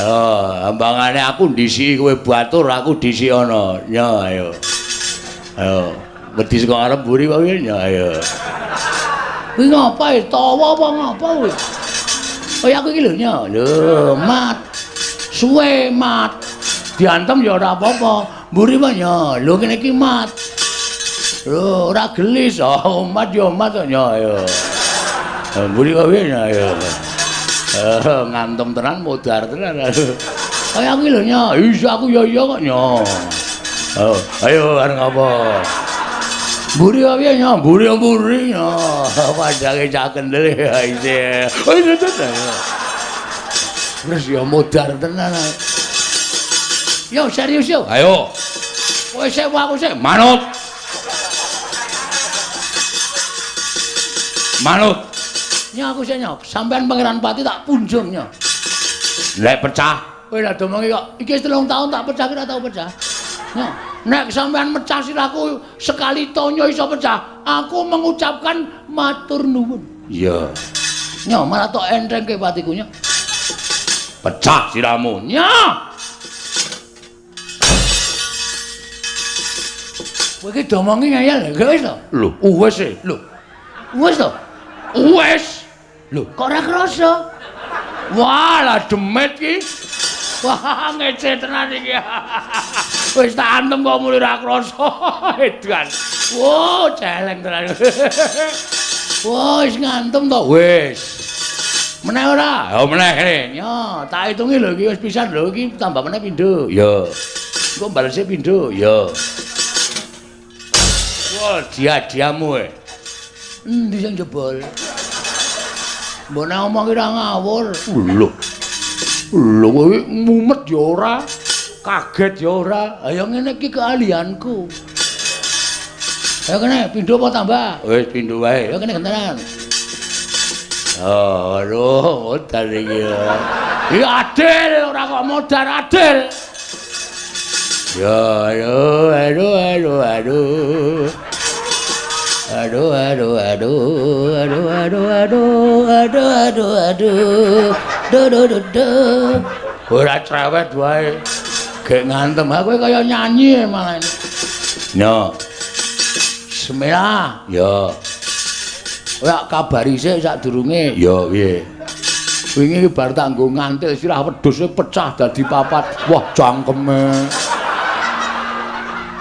Oh, ambangane aku ndisiki kowe batur, aku disiki ana. Ya, ayo. Ayo, wedi saka arep mburi wae ya, ayo. Kuwi ngapa e? Tawa apa ngapa kuwi? Kaya aku iki lho, nya. Lho, mat. Suwe mat. Diantem ya ora apa-apa. Mburi wae nya. Lho kene iki mat. Lho, ora gelis. Oh, mat ya mat nya, ayo. Mburi wae nya, ayo. Ngantem tenan modar tenan. Kaya aku lho nya. Iya aku ya iya kok nya. Oh, ayo arep ngapa? Mburi wae nya, mburi-mburi nya. Padange cah kendel ya isih. Oh, iya tenan. Terus ya modar tenan. Yo serius yo. Ayo. Kowe sik aku sik manut. Manut. Nya aku sik nya, sampean Pangeran Pati tak punjung nya. Lek pecah. Kowe lha domongi kok iki wis 3 tahun tak pecah ora tau pecah. Nya, nek sampean mecah sirahku sekali tonyo iso pecah, aku mengucapkan matur nuwun. Iya. Nya malah tok entengke patiku nya. Pecah sirahmu. Nya. Kowe iki domongi ngeyel lho, wis to? Lho, wis e. Lho. Wis to? Wis. Lho, kok ora krasa? Wah, lah demit iki. Wah, ngece tenan iki. Wis tak antem kok muni ora krasa. Edan. Wah, celeng tenan. Wah, wis ngantem to? Wis. Meneh ora? Ya meneh kene. Ya, tak hitungi lho iki wis pisan lho iki tambah meneh pindho. Ya. Engko balese pindho. Ya. Wah, dia-diamu e. Endi sing jebol? Mbok nek omong ki ora ngawur. Lho. Lho kowe mumet ya ora, kaget ya ora. Ayo ngene iki keahlianku. Ayo kene pindho apa tambah? Wis pindho wae. Ayo kene gentenan. Oh, aduh, modar iki. Iki adil ora kok modar adil. Ya, aduh, aduh, aduh, aduh. Aduh, aduh, aduh, aduh, aduh, aduh, aduh, aduh, aduh, do, do, do, do. Ora cerewet wae. Gek ngantem aku kaya nyanyi malah. Yo. Bismillah. Yo. Kowe kabari sik sadurunge. Yo piye? Wingi bar tak nggo ngantil sirah wedhuse pecah dadi papat. Wah, cangkeme.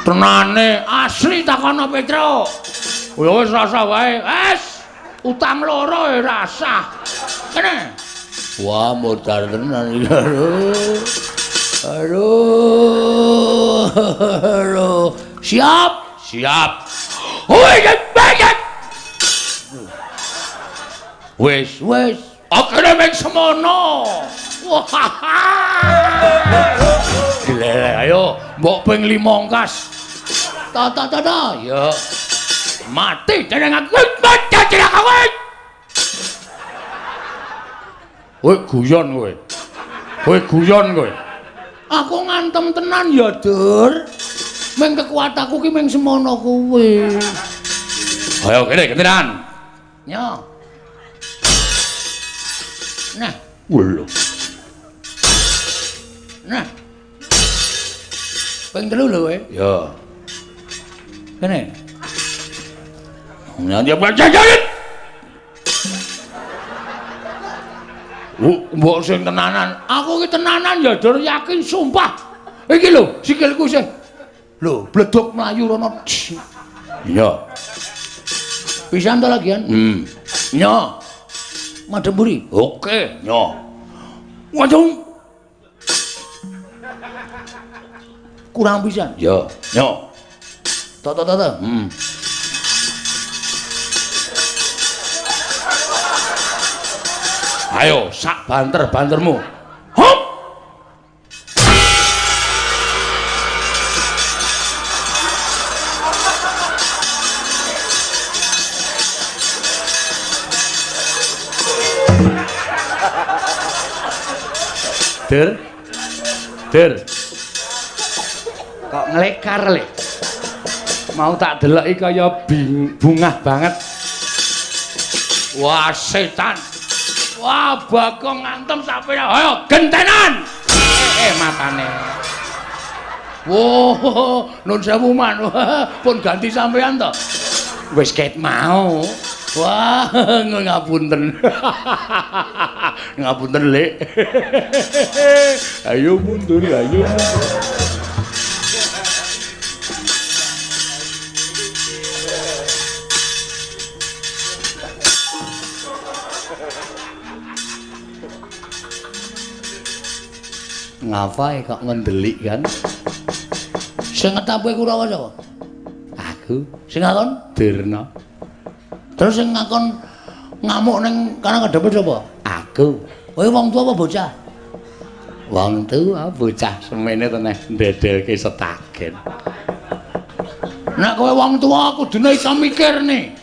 Tenane asli takono Petro. Ya wis rasa wae. Wis utang loro ya rasah. Kene. Wah, modar tenan iki. Aduh. Aduh. Aduh. Siap? Siap. Hoi, banget. Wis, wis. Akene mek semono. Wah. Glelek, ayo mbok ping 5 ongkas. Ta ta ta ta. Ya. Mati jeneng aku. Mati jeneng aku. Kowe guyon kowe. Kowe guyon kowe. Aku ngantem tenan ya, Dur. Meng kekuatanku ki meng semono kuwi. Ayo kene gentenan. Yo. Nah, lho. Nah. Ping 3 lho kowe. Ya. Kene. Nanti apa jajan? Mbok sing tenanan. Aku ki tenanan ya, Dur, yakin sumpah. Iki lho, sikilku sing. Lho, bleduk mlayu rono. Iya. Pisan to lagian? Nyo. Madhep mburi. Oke, nyo. Waduh. Kurang pisan. Ya, nyo. To to to to. Ayo, sak banter-bantermu. Hop. Dur. Dur. Kok nglekar le? Mau tak deloki kaya bungah banget. Wah, setan. Wah, Bagong ngantem sampe. Ayo gentenan. Matane. Wah, nun sewu man. Pun ganti sampean to. Wis ket mau. Wah, ngapunten. Ngapunten, Lek. Ayo mundur, ayo. Ngapae kok ngendelik kan? Sing ngetape Kurawa sapa? Aku. Sing ngakon Durna. Terus sing ngakon ngamuk ning Karang Kadempel sapa? Aku. Kowe wong tuwa apa bocah? Wong tuwa, bocah semene teneh ndedelke setagen. Nek kowe wong tuwa kudune iso mikirne.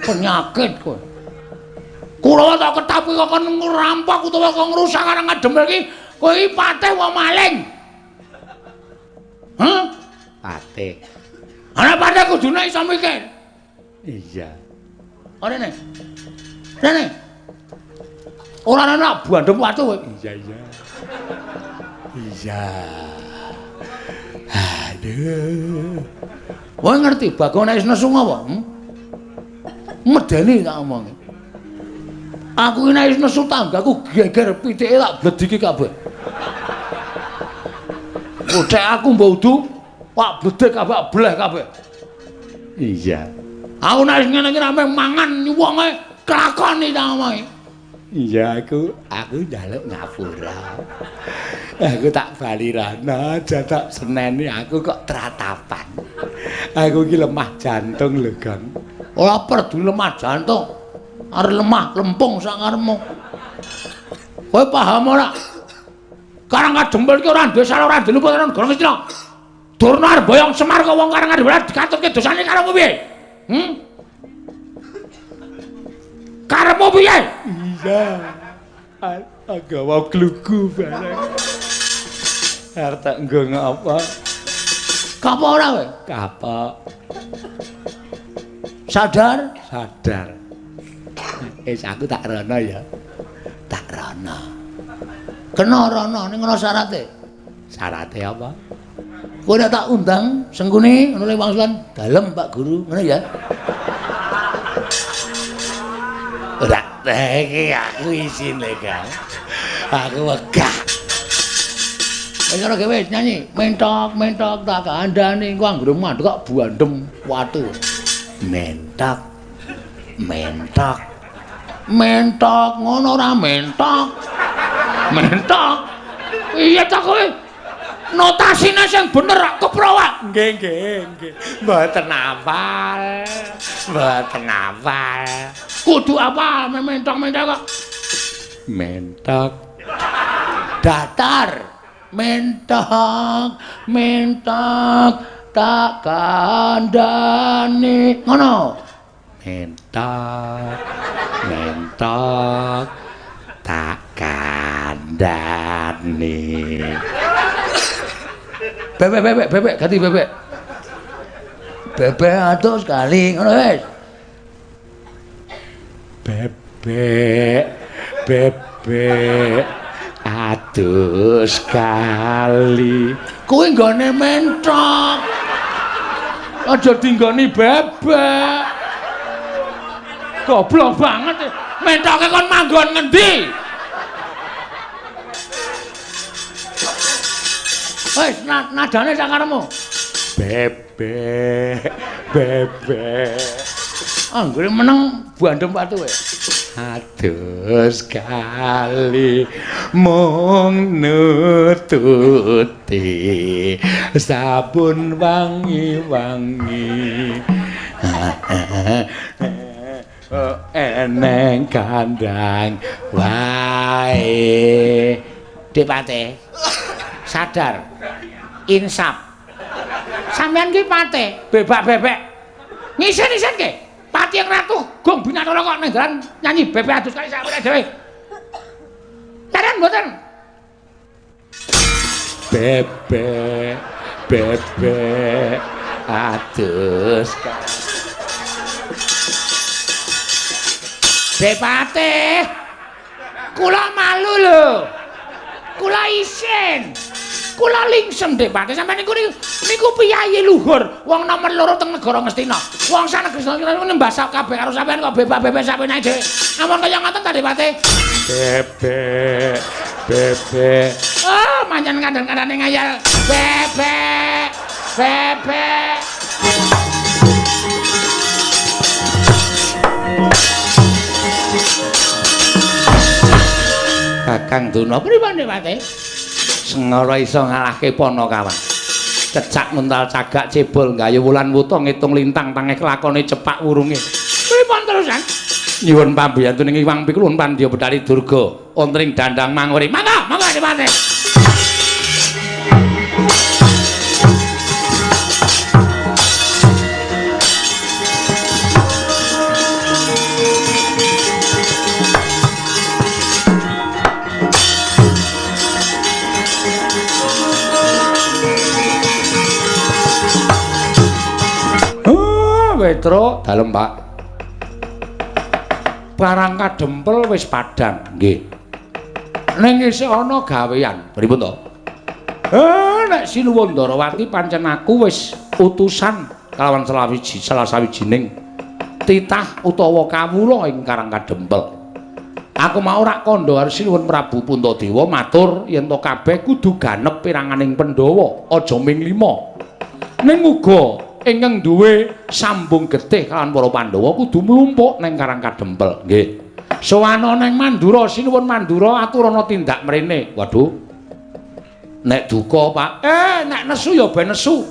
Penyakit kowe. Kurawa tak ketapi kok kon ngrampok utawa kok ngrusak Karang Kadempel iki. Kowe iki patih wong maling. Hah? Patih. Ana patih kudune iso mikir. Iya. Rene. Rene. Ora ana bandem watu kowe. Iya, iya. Iya. Aduh. Kowe ngerti Bagong nek wis nesu apa? Medeni tak omongi. Aku iki nek wis nesu tanggaku geger pitike tak blediki kabeh. Kothek aku mbok udu, pak bledek kabeh, bleh kabeh. Iya. Aku nek wis ngene iki rame mangan wonge kelakoni tak omongi. Iya, aku njaluk ngapura. Aku tak bali rana, aja tak seneni aku kok tratapan. Aku iki lemah jantung lho, Gong. Ora peduli lemah jantung. Arep lemah lempung sak karepmu. Kowe paham ora? Karang Kadempel iki ora duwe salah, ora duwe luput ora negara Ngastina. Durna arep boyong Semar kok wong Karang Kadempel dikatutke dosane karepmu piye? Karepmu piye? Iya. Agawa glugu bareng. Arep tak nggo ngapa? Kapok ora kowe? Kapok. Sadar? Sadar. Wis aku tak rono ya. Tak rono. Kena rono ning ana syarate. Syarate apa? Kowe nek tak undang Sengkuni ngono le wangsulan dalem Pak Guru, ngono ya. Ora, iki aku isine, Kang. Aku wegah. Wis ora gawe nyanyi, mentok-mentok tak kandhani ku anggere mandek kok buandem watu. Mentok. Mentok. Mentok ngono ora mentok. Mentok. Piye ta kowe? Notasine sing bener kok keprowak. Nggih, nggih, nggih. Mboten hafal. Mboten hafal. Kudu apa mentok-mentok kok. Mentok. Datar. Mentok, mentok tak kandhani. Ngono. Mentok. Mentok tak kandhani. Bebek bebek bebek ganti bebek. Bebek atus kali ngono wis. Bebek bebek atus kali. Kuwi nggone mentok. Aja dinggoni bebek. Goblok banget. Mentoke kon manggon ngendi? Wis nadane sakaremu. Bebek bebek. Anggere meneng bandem watu kowe. Atus kali mung nututi sabun wangi-wangi. Eneng kandang wae. Dik Pate. Sadar. Insaf. Sampeyan ki Pate, bebak-bebek. Ngisin-isin ke. Pati yang ratu Gong Binatara kok nang dalan nyanyi bebek adus kali sakmene dhewe. Leren mboten? Bebek bebek adus. Depate, kula malu lho. Kula isin. Kula lingsem Depate. Sampeyan niku niku piyayi luhur, wong nomor loro teng negara Ngastina. Wong sak negara niku nembah kabeh karo sampeyan kok bebak-bebek sampeyan dhewe. Ampun kaya ngoten ta Depate? Bebek bebek. Oh, manjen kandhan-kandhane ngayal. Bebek bebek. Kakang Durna pripun Depate? Sengara iso ngalahke Panakawan. Cecak nguntal cagak cebol gayu wulan wuta ngitung lintang tangeh kelakone cepak wurunge. Pripun terusan? Nyuwun pambiyantu ning Iwang Pikulun Pandya Betari Durga wonten ing Dandang Manguri. Mangga, mangga Depate. Petro dalem Pak. Barang kadempel wis padhang nggih. Ning isih ana gawean. Pripun to? Nek Sinuwun Ndarawati pancen aku wis utusan kalawan salah sawijining titah utawa kawula ing Karang Kadempel. Aku mau rak kandha karo Sinuwun Prabu Puntadewa matur yen to kabeh kudu ganep piranganing Pandhawa, aja ming lima. Ning uga ingkang duwe sambung getih kalawan para Pandhawa kudu mlumpuk neng Karang Kadempel. Nggih. Sowana neng Mandura, Sinuwun Mandura aturana tindak mrene. Waduh. Nek duka, Pak. Nek nesu ya ben nesu.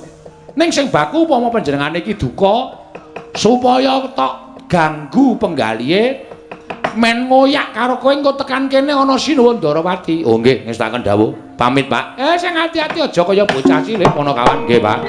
Ning sing baku upama panjenengane iki duka supaya tok ganggu penggalihe men ngoyak karo kowe engko tekan kene ana Sinuwun Ndarawati. Oh nggih, ngestakaken dawuh. Pamit, Pak. Sing ati-ati aja kaya bocah cilik Panakawan. Nggih, Pak.